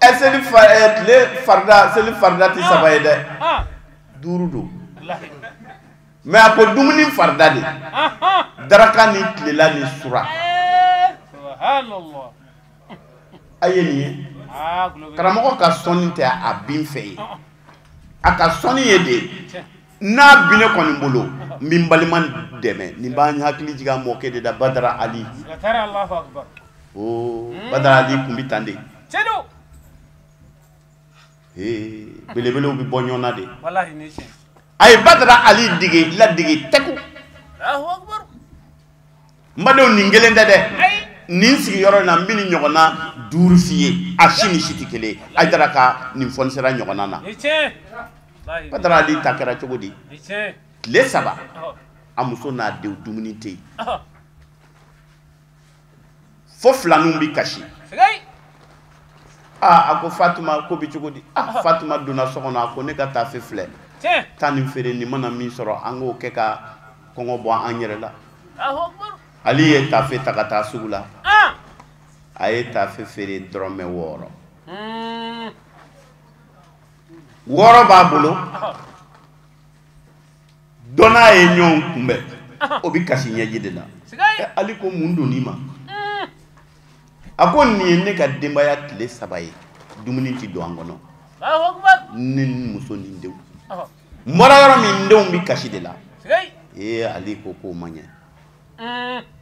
Seli tile farida, seli farida tɛ 3 ye dɛ. 5 don. Mais a ko dumuni farida de. Daraka ni tilela ni sura. A ye nin ye. Karamɔgɔ ka sɔnni tɛ a bin fɛ ye. A ka sɔnni ye de, n'a bi ne kɔni bolo, n bɛ n balima dɛmɛ. Nin b'an hakili jigin an mɔkɛ de la, Badara Ali. Badara Ali kun bɛ tan de. Belebelew bɛ bɔ ɲɔgɔn na de. A ye Badara Ali dege ladege tɛku. N badenw, nin kelen tɛ dɛ. Nin sigiyɔrɔ in na n bɛ nin ɲɔgɔnna 5 f'i ye, a si ni si tɛ kelen ye. Hayidara ka nin fɔnisera ɲɔgɔnna na. Badara Ali ta kɛra cogo di? Tile 3 a muso n'a denw dumuni tɛ yen. Fo filaninw bɛ kasi. Aa a ko Fatuma ko bɛ cogo di? Ah Fatuma donna so kɔnɔ, a ko ne ka taafe filɛ. Taa nin feere, nin mana min sɔrɔ an k'o kɛ ka kɔngɔ bɔ an yɛrɛ la. Ali ye taafe ta ka taa sugu la. A ye taafe feere dɔrɔmɛ 6. 6 b'a bolo. Dɔ n'a ye ɲɔgɔn kunbɛn, o bɛ kasi ɲɛji de la. Ali ko mun donn'i ma? A ko nin ye ne ka denbaya tile 3 ye, dumuni tɛ don an kɔnɔ. Ne ni muso ni denw. N bɔra yɔrɔ min, n denw bɛ kasi de la. Ee Ali ko k'o ma ɲɛ.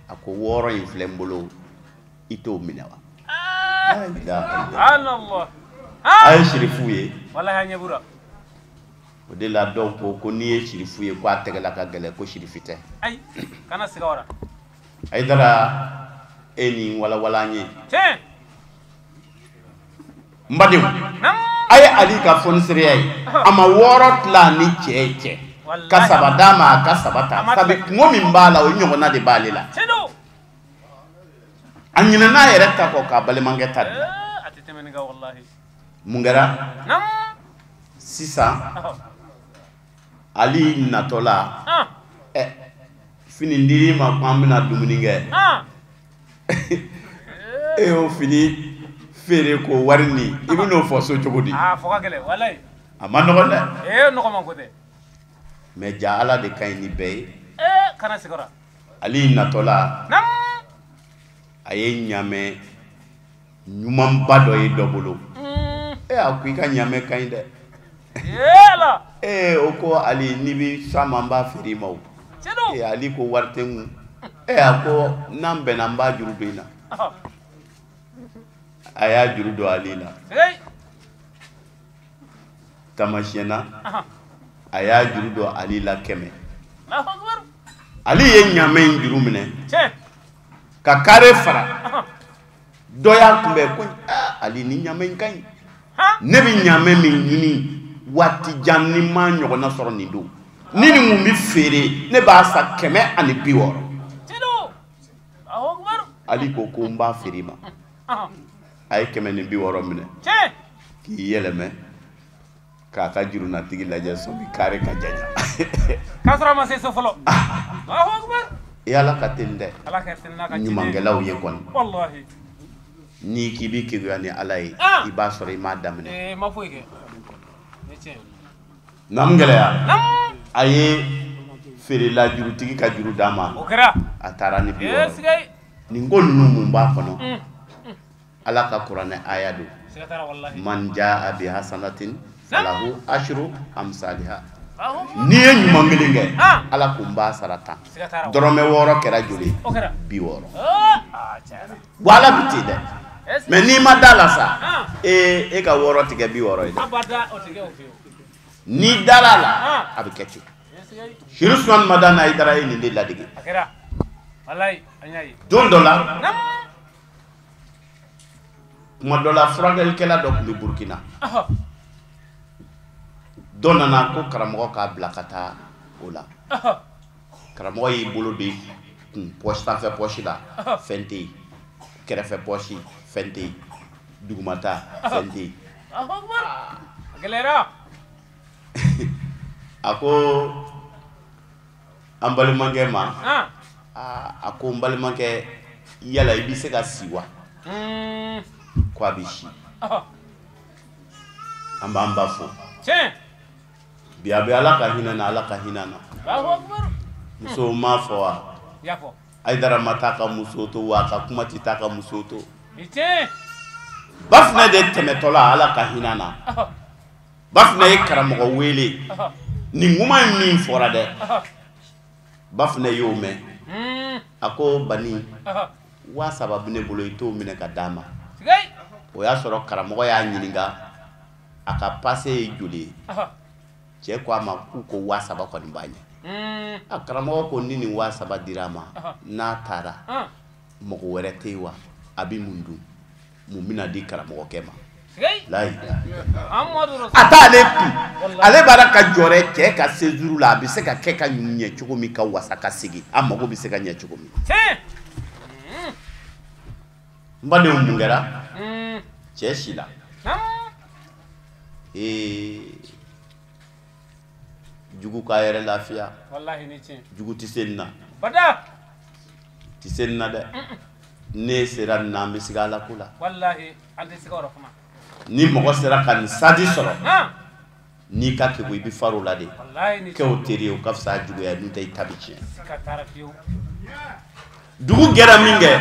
A ko 6 in filɛ n bolo, i t'o minɛ wa? A ye sirifu ye. O de la dɔw ko ko n'i ye sirifu ye ko a tɛgɛla ka gɛlɛn, ko sirifi tɛ. Hayidara e ni walawala an ye. N badenw, a ye Ali ka fɔnisereya ye. A ma 6 tila ni cɛ cɛ. Ka 3 d'a ma, a ka 3 ta. Sabu kungo min b'a la, o ɲɔgɔnna de b'ale la. A ɲinɛna yɛrɛ ta kɔ k'a balimakɛ ta dilan. Mun kɛra? Sisan Ali natɔ la, fini dir'i ma ko an bɛna dumuni kɛ. E y'o fini feere k'o wari nin, i bɛ n'o fɔ so cogo di? A ma nɔgɔn dɛ. Mais ja Ala de ka ɲi ni bɛɛ ye. Ali natɔ la, a ye ɲamɛ ɲumanba dɔ ye dɔ bolo. A ko i ka ɲamɛ ka ɲi dɛ. O ko Ali n'i bɛ s'a ma n b'a feere i ma o. Ali ko wari tɛ n kun. A ko n'an bɛnna n b'a juru don i la. A y'a juru don Ali la. Taamasiyɛn na, a y'a juru don Ali la 100. Ali ye ɲamɛ in juru minɛ ka kare fara. Dɔ y'a kunbɛn ko Ali ni ɲamɛ in ka ɲi. Ne bɛ ɲamɛ min ɲini waati jan ni ma ɲɔgɔnna sɔrɔ nin don. Ni nin kun bɛ feere, ne b'a san 160. Ali ko ko n b'a feere i ma. A ye 160 minɛ k'i yɛlɛmɛ k'a ka jurunatigi lajɛ sɔmi kare ka jaja. K'a sɔrɔ a ma se so fɔlɔ. E Ala ka teli dɛ. Ɲumankɛlaw ye kɔni. N'i k'i bɛ keguya ni Ala ye, i b'a sɔrɔ i m'a daminɛ. N'an gɛlɛya, a ye feerela jurutigi ka juru d'a ma. A taara ni 60. Nin ko ninnu mun b'a kɔnɔ? Ala ka kuranɛ aya don. Man jaa bi hasanatin falahu ashru amsaliha. N'i ye ɲuman kelen kɛ, Ala ko n b'a sara 10. Dɔrɔmɛ 6 kɛra joli? 60. Wa Ala bi ten dɛ. Mais n'i ma da la sa, e ka 6 tigɛ 60 ye dɛ. N'i dara la, a bɛ kɛ ten. Chérif Ousmane Madani Haïdara ye nin de ladege. Don dɔ la, kuma dɔ la, furakɛlikɛla dɔ tun bɛ Burukina. Dɔ nana ko karamɔgɔ k'a bila ka taa o la. Karamɔgɔ y'i bolo don kun poche sanfɛ poche la, fɛn tɛ yen. Kɛrɛfɛ poche, fɛn tɛ yen. Dugumata, fɛn tɛ yen. A ko an balimakɛ ma, a ko n balimakɛ, yala i bɛ se ka si wa? Ko a bɛ si. An b'an ba fo. Bi a bɛ Ala ka hinɛ na, Ala ka hinɛ na. Musow m'a fɔ wa? Hayidara ma taa ka muso to wa, a ka kuma tɛ taa ka muso to. Bafunɛ de tɛmɛtɔ la, Ala ka hinɛ na. Bafunɛ ye karamɔgɔ wele. Nin kuma in min fɔra dɛ, Bafunɛ y'o mɛn. A ko Bani, 3000 bɛ ne bolo, i t'o minɛ ka d'a ma. O y'a sɔrɔ karamɔgɔ y'a ɲininka a ka pase ye joli ye. Cɛ ko a ma k'u ko 3000 kɔni b'a ɲɛ. A karamɔgɔ ko ni nin 3000 dira a ma, n'a taara Mɔgɔ wɛrɛ tɛ yen wa? A bɛ mun dun? Mun bɛna di karamɔgɔkɛ ma? Layi. A t'ale kun. Ale b'a la ka jɔrɛ cɛ ka séjour la, a bɛ se ka kɛ ka ɲɛ cogo min, ka wasa ka segin, a mago bɛ se ka ɲɛ cogo min. N badenw, mun kɛra? Cɛ si la. Jugu k'a yɛrɛ lafiya. Jugu tɛ se nin na. Tɛ se nin na dɛ. Ne sera nin na, an bɛ siga Ala ko la. Ni mɔgɔ sera ka nin sadi sɔrɔ, n'i ka kegu i bɛ far'o la de. Kɛ o teri ye, o ka fisa juguya, n'o tɛ i ta bɛ tiɲɛ. Dugu gɛra min kɛ,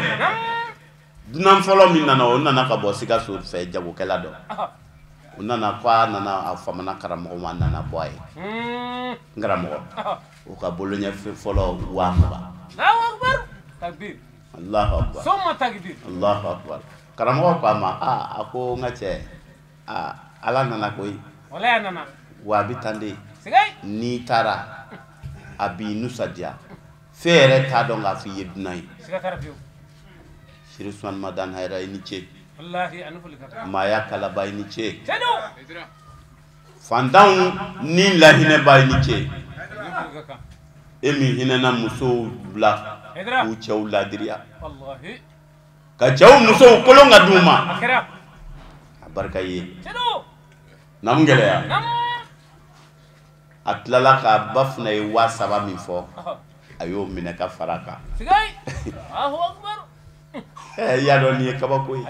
dunan fɔlɔ min nana, o nana ka bɔ Sikaso fɛ, jagokɛla dɔ. O nana ko a nana a famana karamɔgɔ ma, a nana bɔ a ye. N karamɔgɔ, o ka boloɲɛ fɔlɔ 20,000. Allahu akbar. Allahu akbar. Karamɔgɔ ko a ma, a ko n ka cɛ, Ala nana koyi. Wa a bɛ tan de. N'i taara, a b'i nisɔndiya. Fɛn yɛrɛ t'a dɔn k'a fɔ i ye dunan ye. Chérif Ousmane Madani Haïdara, i ni ce. Maaya kalaba, i ni ce. Fantanw ni lahinɛba, i ni ce. E min hinɛna musow bila k'u cɛw ladiriya, ka cɛw musow kolon ka d'u ma, a barika ye. Namu gɛlɛya. A tilala k'a ba fana ye 3000 min fɔ, a y'o minɛ ka fara a kan. I y'a dɔn nin ye kabako ye.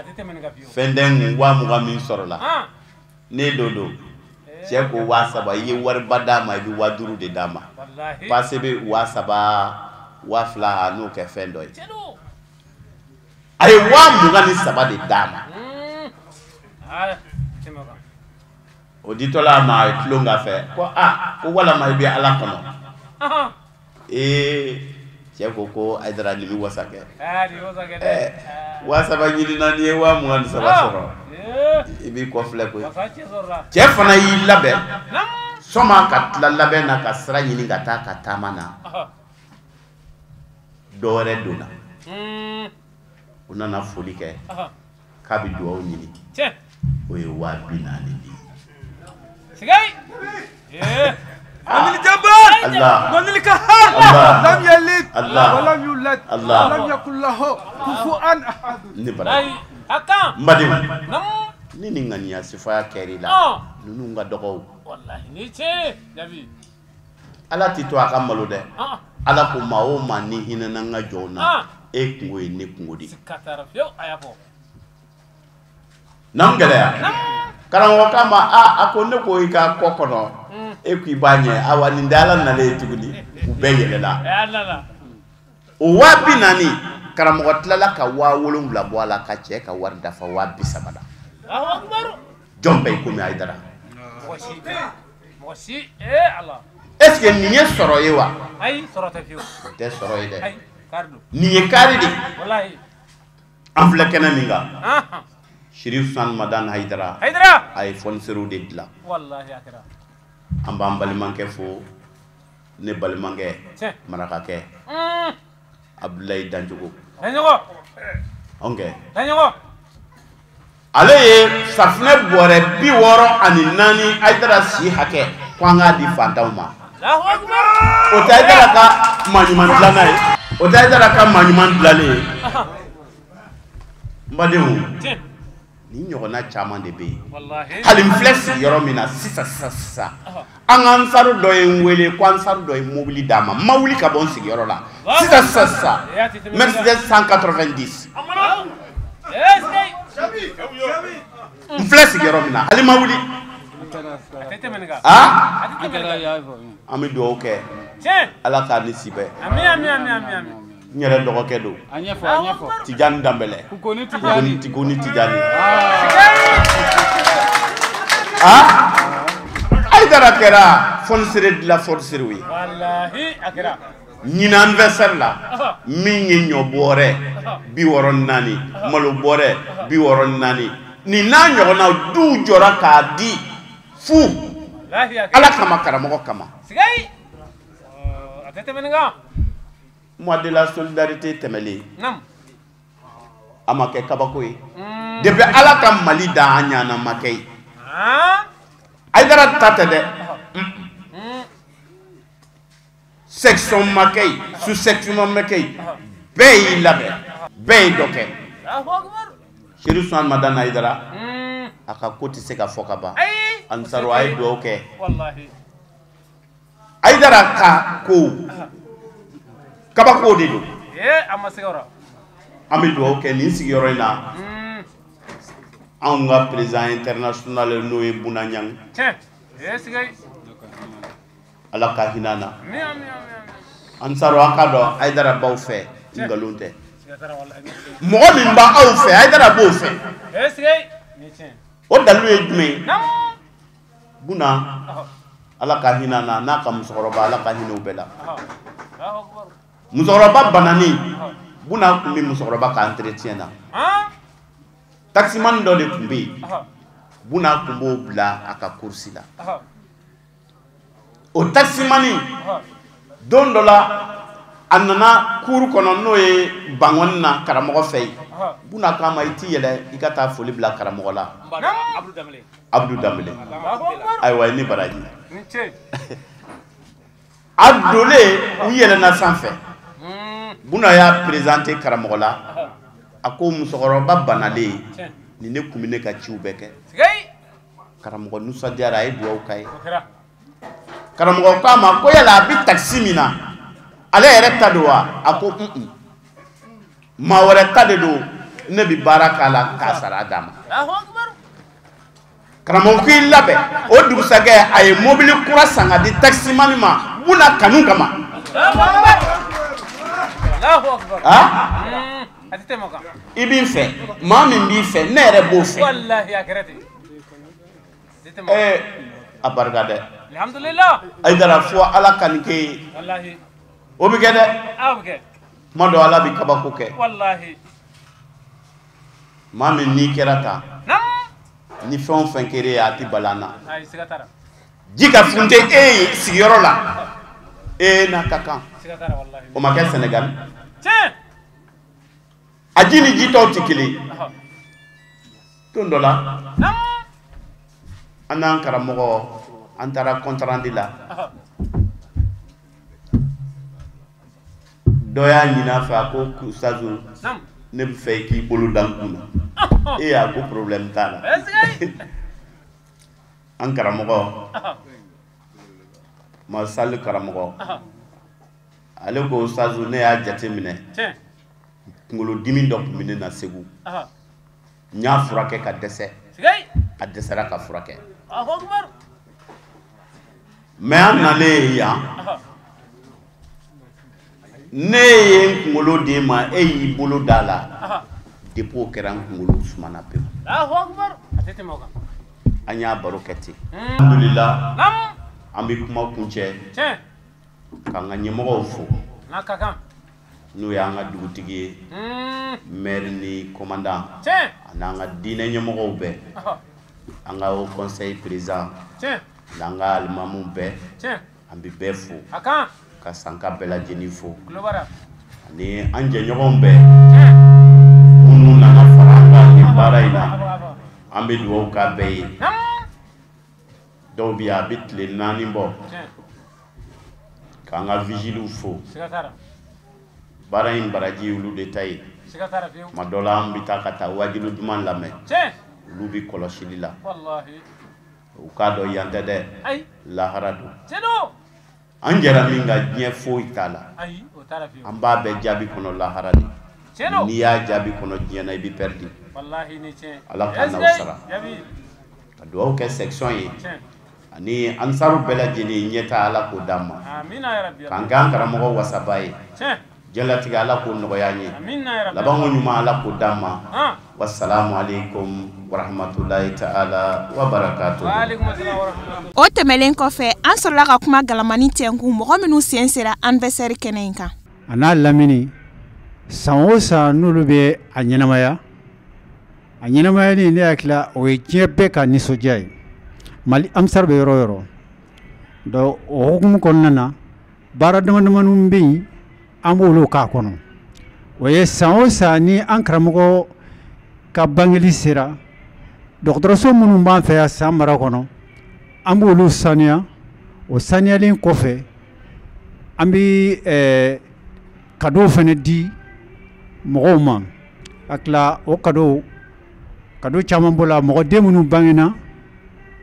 Fɛn tɛ n kun 20,000 min sɔrɔla, ne don cɛ ko 3000, i ye wariba d'a ma, i bɛ 5,000 de d'a ma. Pase bɛ 3000, 2000, a n'o kɛ fɛn dɔ ye. A ye 23,000 de d'a ma. O ditɔla a ma, a ye tulon k'a fɛ ko a ko walama i bɛ Ala kɔnɔ. Cɛ ko ko Haïdara nin bɛ wasa kɛ. 3000 ɲinina, n'i ye 23 sɔrɔ, i b'i kɔ filɛ koyi. Cɛ fana y'i labɛn sɔma ka tila labɛn na, ka sira ɲini ka taa ka taama na. Dɔ wɛrɛ donna. O nana foli kɛ k'a bɛ dugawu ɲini. O ye 40,000 di. N badenw, ni nin ŋaniya sifaya kɛr'i la, ninnu ka dɔgɔw. Ala t'i to a ka malo dɛ. Ala ko maa o maa ni hinɛna n ka jɔnw na, e kungo ye ne kungo de ye. N'an gɛlɛya. Karamɔgɔ k'a ma, a ko ne ko i ka kɔ kɔnɔ, e ko i b'a ɲɛ, awa nin tɛ Ala nalen ye tuguni. U bɛɛ yɛlɛla. O 40,000, karamɔgɔ tilala ka 7,000 bɔ a la, ka cɛ ka wari dafa 30,000 la. Jɔn bɛɛ i komi Haïdara. Est-ce que nin ye sɔrɔ ye wa? O tɛ sɔrɔ ye dɛ. Nin ye kari de. An filɛ kɛnɛ min kan, Chérif Ousmane Madani Haïdara, a ye fɔniserew de dilan. An b'an balimakɛ fo, ne balimakɛ marakakɛ Abdoulaye Danjogo. Ale ye safunɛ bɔrɛ 64 Haïdara si hakɛ ko an k'a di fantanw ma. O tɛ Haïdara ka maaɲuman dilanna ye. O tɛ Haïdara ka maaɲuman dilanlen ye. N badenw, nin ɲɔgɔnna caman de bɛ yen. Hali n filɛ sigiyɔrɔ min na sisan sisan sisan, an ka ansaru dɔ ye n wele ko ansaru dɔ ye mobili d'a ma. N ma wuli ka bɔ n sigiyɔrɔ la sisan sisan sisan, Mercedes 190. N filɛ sigiyɔrɔ min na, hali ma wuli. An bɛ dugawu kɛ Ala k'a ni si bɛɛ. N yɛrɛ dɔgɔkɛ don, Tijani Danbɛlɛ, Kukoni Tijani. Haïdara kɛra fɔnisere dilan fɔniserew ye. Ɲinan anniversaire la, min ye ɲɔ bɔrɛ 64, malo bɔrɛ 64, nin n'a ɲɔgɔnnaw duw jɔra k'a di fu Ala kama, karamɔgɔ kama. Mois de la solidarité tɛmɛlen, A ma kɛ kabako ye. Depuis Ala ka Mali da an ɲana ma kɛ ye. Hayidara ta tɛ dɛ. Section ma kɛ yen, sous section ma kɛ yen, bɛɛ y'i labɛn, bɛɛ ye dɔ kɛ. Chérif Usmane Madani Hayidara, a ka ko tɛ se ka fɔ ka ban. Ansaru a ye dugawu kɛ. Hayidara ka ko kabako de don. An bɛ dugawu kɛ nin sigiyɔrɔ in na. Anw ka président international n'o ye Buna Ɲang. Ala ka hinɛ na. Ansaru an ka dɔn Hayidara b'aw fɛ, nkalon tɛ. Mɔgɔ min b'aw fɛ, Hayidara b'o fɛ. O dalilu ye jumɛn ye? Buna, Ala ka hinɛ na, n'a ka musokɔrɔba, Ala ka hinɛ u bɛɛ la. Musokɔrɔba banani, Buna tun bɛ musokɔrɔba ka entretien na. Taximan dɔ de tun bɛ yen, Buna tun b'o bila a ka course la. O taximani, don dɔ la, a nana cour kɔnɔ n'o ye Bangɔni na karamɔgɔ fɛ yen. Buna k'a ma i t'i yɛlɛ i ka taa foli bila karamɔgɔ la. Abdou Dambele. Ayiwa i ni baraji. A donlen u yɛlɛnna sanfɛ. Buna y'a présenté karamɔgɔ la. A ko musokɔrɔba banalen ni ne kun bɛ ne ka ciw bɛɛ kɛ. Karamɔgɔ nisɔndiyara, a ye dugawu k'a ye. Karamɔgɔ k'a ma ko yala a bɛ taxi min na, ale yɛrɛ ta don wa? A ko un, maa wɛrɛ ta de don, ne bɛ baara k'a la k'a sara d'a ma. Karamɔgɔ k'i labɛn, o dugusajɛ a ye mobili kura san ka di taximani ma Buna kanu kama. I b'i fɛ, maa min b'i fɛ, ne yɛrɛ b'o fɛ. A barika dɛ. Hayidara fo Ala ka nin kɛ ye. O bɛ kɛ dɛ. Kuma dɔ Ala bɛ kabako kɛ. Maa min n'i kɛra tan, ni fɛn o fɛn kɛra e ye, a tɛ bali an na. Ji ka funte e ye sigiyɔrɔ la, e n'a ka kan. O ma kɛ Sɛnɛgali. A ji ni ji tɔw tɛ kelen. Don dɔ la, an n'an karamɔgɔ, an taara compte rendu la. Dɔ y'a ɲini a fɛ, a ko Ustazu, ne bɛ fɛ i k'i bolo da n kun na. E a ko problème t'a la. An karamɔgɔ, Masali karamɔgɔ, ale ko Ustazu, ne y'a jate minɛ. Kunkolodimi dɔ tun bɛ ne na Segu. N y'a furakɛ ka dɛsɛ. A dɛsɛra ka furakɛ. Mais an nalen yan, ne ye n kunkolo d'e ma, e y'i bolo d'a la. Depuis o kɛra, n kunkolo sumana pewu. An y'a baro kɛ ten. Alhamdulillah, an bɛ kuma kuncɛ k'an ka ɲɛmɔgɔw fo. N'o y'an ka dugutigi ye, maire ni commandant, ani an ka diinɛ ɲɛmɔgɔw bɛɛ, an ka haut conseil président, ani an ka alimamuw bɛɛ, an bɛ bɛɛ fo, ka Sanka bɛɛ lajɛlen fo, ani an jɛɲɔgɔnw bɛɛ minnu nana fara an kan nin baara in na, an bɛ dugawu k'a bɛɛ ye. Dɔw bɛ yan a bɛ tile 4 bɔ, k'an ka vigiliw fo. Baara in baraji olu de ta ye. Tuma dɔ la an bɛ taa ka taa wajilu duman lamɛn, olu bɛ kɔlɔsili la. U k'a dɔn yan tɛ dɛ, lahara don. An jɛra min ka diɲɛ foyi t'a la, an b'a bɛɛ jaabi kɔnɔ lahara de. N'i y'a jaabi kɔnɔ diɲɛ na, i bɛ perdu. Ala k'an n'aw sara. Ka dugawu kɛ section ye ani ansaru bɛɛ lajɛlen ɲɛta, Ala k'o d'an ma. K'an kɛ an karamɔgɔ wasaba ye. Diɲɛlatigɛ Ala k'o nɔgɔya an ye. Labanko ɲuman Ala k'o d'an ma. Wassalamu alaikum warahmatullahi ta'ala wa barakatuh. O tɛmɛnen kɔfɛ, an sɔrɔla ka kuma galamani tɛnkun mɔgɔ minnu sen sera anniversaire kɛnɛ in kan. A n'a lamini, san o san n'olu bɛ a ɲɛnamaya, a ɲɛnamayali ne hakili la o ye diɲɛ bɛɛ ka nisɔndiya ye. Mali Ansar bɛ yɔrɔ o yɔrɔ. Donc o hukumu kɔnɔna na, baara dama damani bɛ yen, an b'olu k'a kɔnɔ. O ye san o san ni an karamɔgɔ ka bangeli sera, dɔgɔtɔrɔso minnu b'an fɛ yan San mara kɔnɔ, an b'olu saniya. O saniyalen kɔfɛ, an bɛ cadeau fana di mɔgɔw ma. A tila o cadeau caman b'o la, mɔgɔ den minnu bangena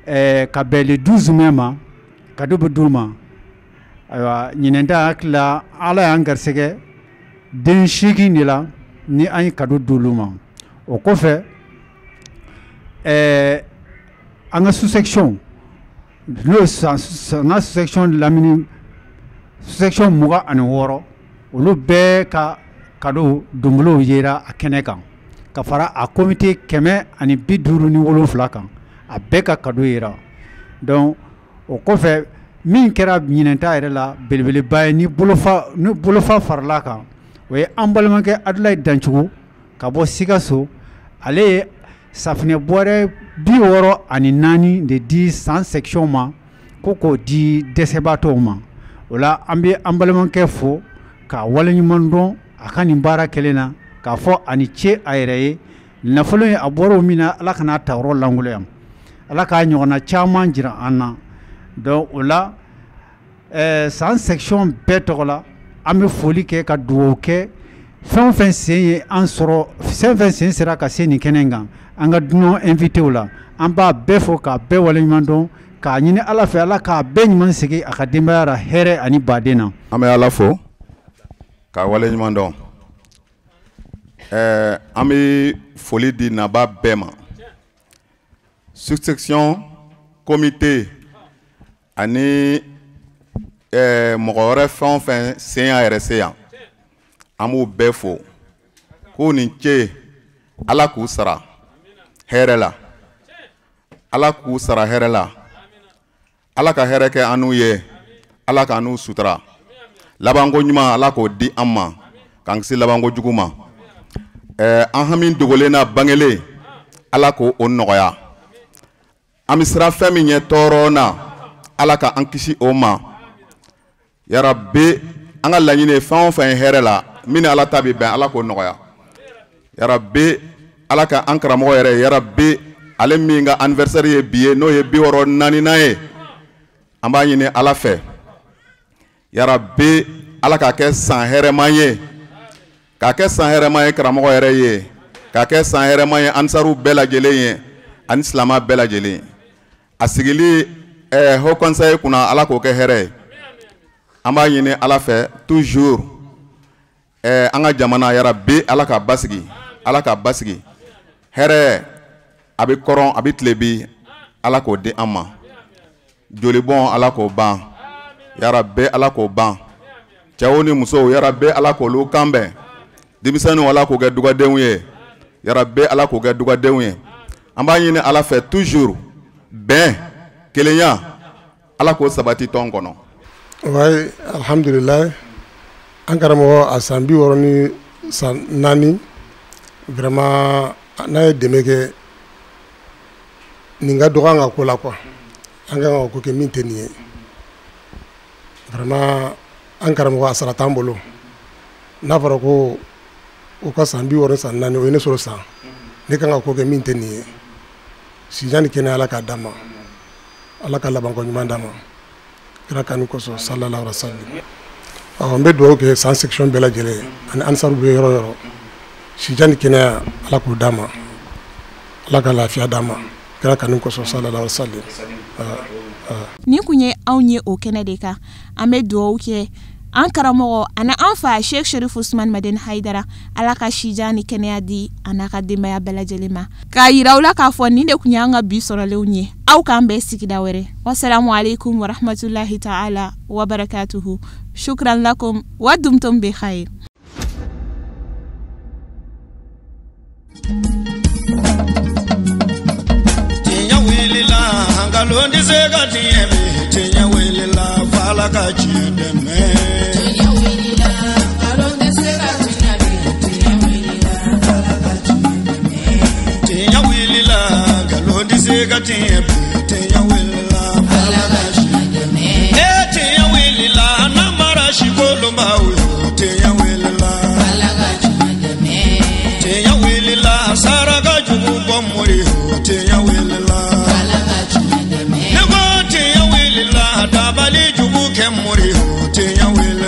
ka bɛn le 12 mai ma, cadeau bɛ d'u ma. Ayiwa, ɲinɛn ta hakili la Ala y'an garisɛgɛ den 8 de la ni an ye cadeau d'olu ma. O kɔfɛ, an ka sous-section, n'o ye san ka sous-section lamini sous-section 26, olu bɛɛ ka cadeau donbolow yera a kɛnɛ kan, ka fara a comité 157 kan, a bɛɛ ka cadeau yera. Donc o kɔfɛ, min kɛra ɲinɛnta yɛrɛ la belebeleba ye ni bolofa farala kan, o ye an balimakɛ Adulayi Dancogo ka bɔ Sikaso. Ale ye safunɛ bɔrɛ 64 de di San section ma, ko k'o di dɛsɛbaatɔw ma. O la an bɛ an balimakɛ fo k'a waleɲuman dɔn a ka nin baara kelen na, k'a fɔ a ni ce a yɛrɛ ye. Nafolo in a bɔra o min na, Ala kana ta yɔrɔ lankolon, Ala k'a ɲɔgɔnna caman jira an na. Donc o la San section bɛɛ tɔgɔ la, an bɛ foli kɛ ka dugawu kɛ fɛn o fɛn sen ye an sɔrɔ, fɛn fɛn sen sera ka se nin kɛnɛ in kan, an ka dunan invité la, an b'a bɛɛ fo k'a bɛɛ waleɲuman dɔn, k'a ɲini Ala fɛ Ala k'a bɛɛ ɲuman segin a ka denbaya la hɛrɛ ani baden na. An bɛ Ala fo k'a waleɲuman dɔn. An bɛ foli di naba bɛɛ ma, sous-section, comité ani mɔgɔ wɛrɛ fɛn o fɛn sen y'a yɛrɛ se yan, an b'u bɛɛ fo k'u ni ce. Ala k'u sara hɛrɛ la, Ala k'u sara hɛrɛ la, Ala ka hɛrɛ kɛ an n'u ye, Ala k'an n'u sutura. Labanko ɲuman Ala k'o di an ma, k'an kisi labanko jugu ma. An hami dogolen n'a bangelen, Ala k'o o nɔgɔya. An bɛ siran fɛn min ɲɛ tɔɔrɔ na, Ala ka an kisi o ma. Yarabi, an ka laɲini ye fɛn o fɛn ye hɛrɛ la, min ni Ala ta bɛ bɛn, Ala k'o nɔgɔya. Yarabi, Ala ka an karamɔgɔ yɛrɛ, yarabi, ale min ka anniversaire ye bi ye, n'o ye 64nan ye, an b'a ɲini Ala fɛ, yarabi, Ala k'a kɛ san hɛrɛma ye, k'a kɛ san hɛrɛma ye karamɔgɔ yɛrɛ ye, k'a kɛ san hɛrɛma ye ansaruw bɛɛ lajɛlen ye ani silamɛ bɛɛ lajɛlen. A sigili haut conseil kunna, Ala k'o kɛ hɛrɛ ye. An b'a ɲini Ala fɛ toujours an ka jamana, yarabi, Ala k'a basigi, Ala k'a basigi. Hɛrɛ a bɛ kɔrɔn, a bɛ tilebi, Ala k'o di an ma. Jolibɔn Ala k'o ban, yarabi, Ala k'o ban. Cɛw ni musow, yarabi, Ala k'olu kan bɛn. Denmisɛnninw, Ala k'o kɛ dugadenw ye, yarabi, Ala k'o kɛ dugadenw ye. An b'a ɲini Ala fɛ toujours bɛn, kelenya, Ala k'o sabati tɔn kɔnɔ. Wayi, alhamdulilayi, an karamɔgɔ a san 64 vraiment n'a ye dɛmɛ kɛ nin ka dɔgɔ an ka ko la quoi. An kan ka ko kɛ min tɛ nin ye. Vraiment an karamɔgɔ a sara t'an bolo. N'a fɔra ko o ka san 64 o ye ne sɔrɔ san, ne kan ka ko kɛ min tɛ nin ye. Sijan ni kɛnɛya Ala k'a d'an ma, Ala ka labanko ɲuman d'an ma, kira kanu kosɔn, sallallahu alaihi wa sallam. N bɛ dugawu kɛ San section bɛɛ lajɛlen ani ansaru bɛ yɔrɔ o yɔrɔ, sijan ni kɛnɛya Ala k'o d'an ma, Ala ka lafiya d'an ma, kira kanu kosɔn, sallallahu alaihi wa sallam. Nin kun ye anw ye o kɛnɛ de kan. An bɛ dugawu kɛ an karamɔgɔ ani an fa Sheikh Sherif Usman Madani Hayidara, Ala ka sijan ni kɛnɛya di a n'a ka denbaya bɛɛ lajɛlen ma. K'a yira aw la k'a fɔ nin de kun y'an ka bi sɔrɔlenw ye. Aw k'an bɛn sigida wɛrɛ. Wasalamu alaikum warahmatullahi ta'ala wa barakatuhu. Shukran lakum wa dumtum bi khair. Tiɲɛ wulila, nkalon tɛ se ka tiɲɛ bi. Tiɲɛ wulila, f'Ala ka tiɲɛ dɛmɛ. Tiɲɛ wulila, nkalon tɛ se ka tiɲɛ bi. Tiɲɛ wulila, f'Ala ka tiɲɛ dɛmɛ. Tiɲɛ wulila, nkalon tɛ se ka tiɲɛ bi. Tiɲɛ wulila, f'Ala ka tiɲɛ dɛmɛ. Tiɲɛ wulila, namara si kolonbaw ye. Tiɲɛ wulila, f'Ala ka tiɲɛ dɛmɛ. Tiɲɛ wulila, saraka. Tiɲɛ wele.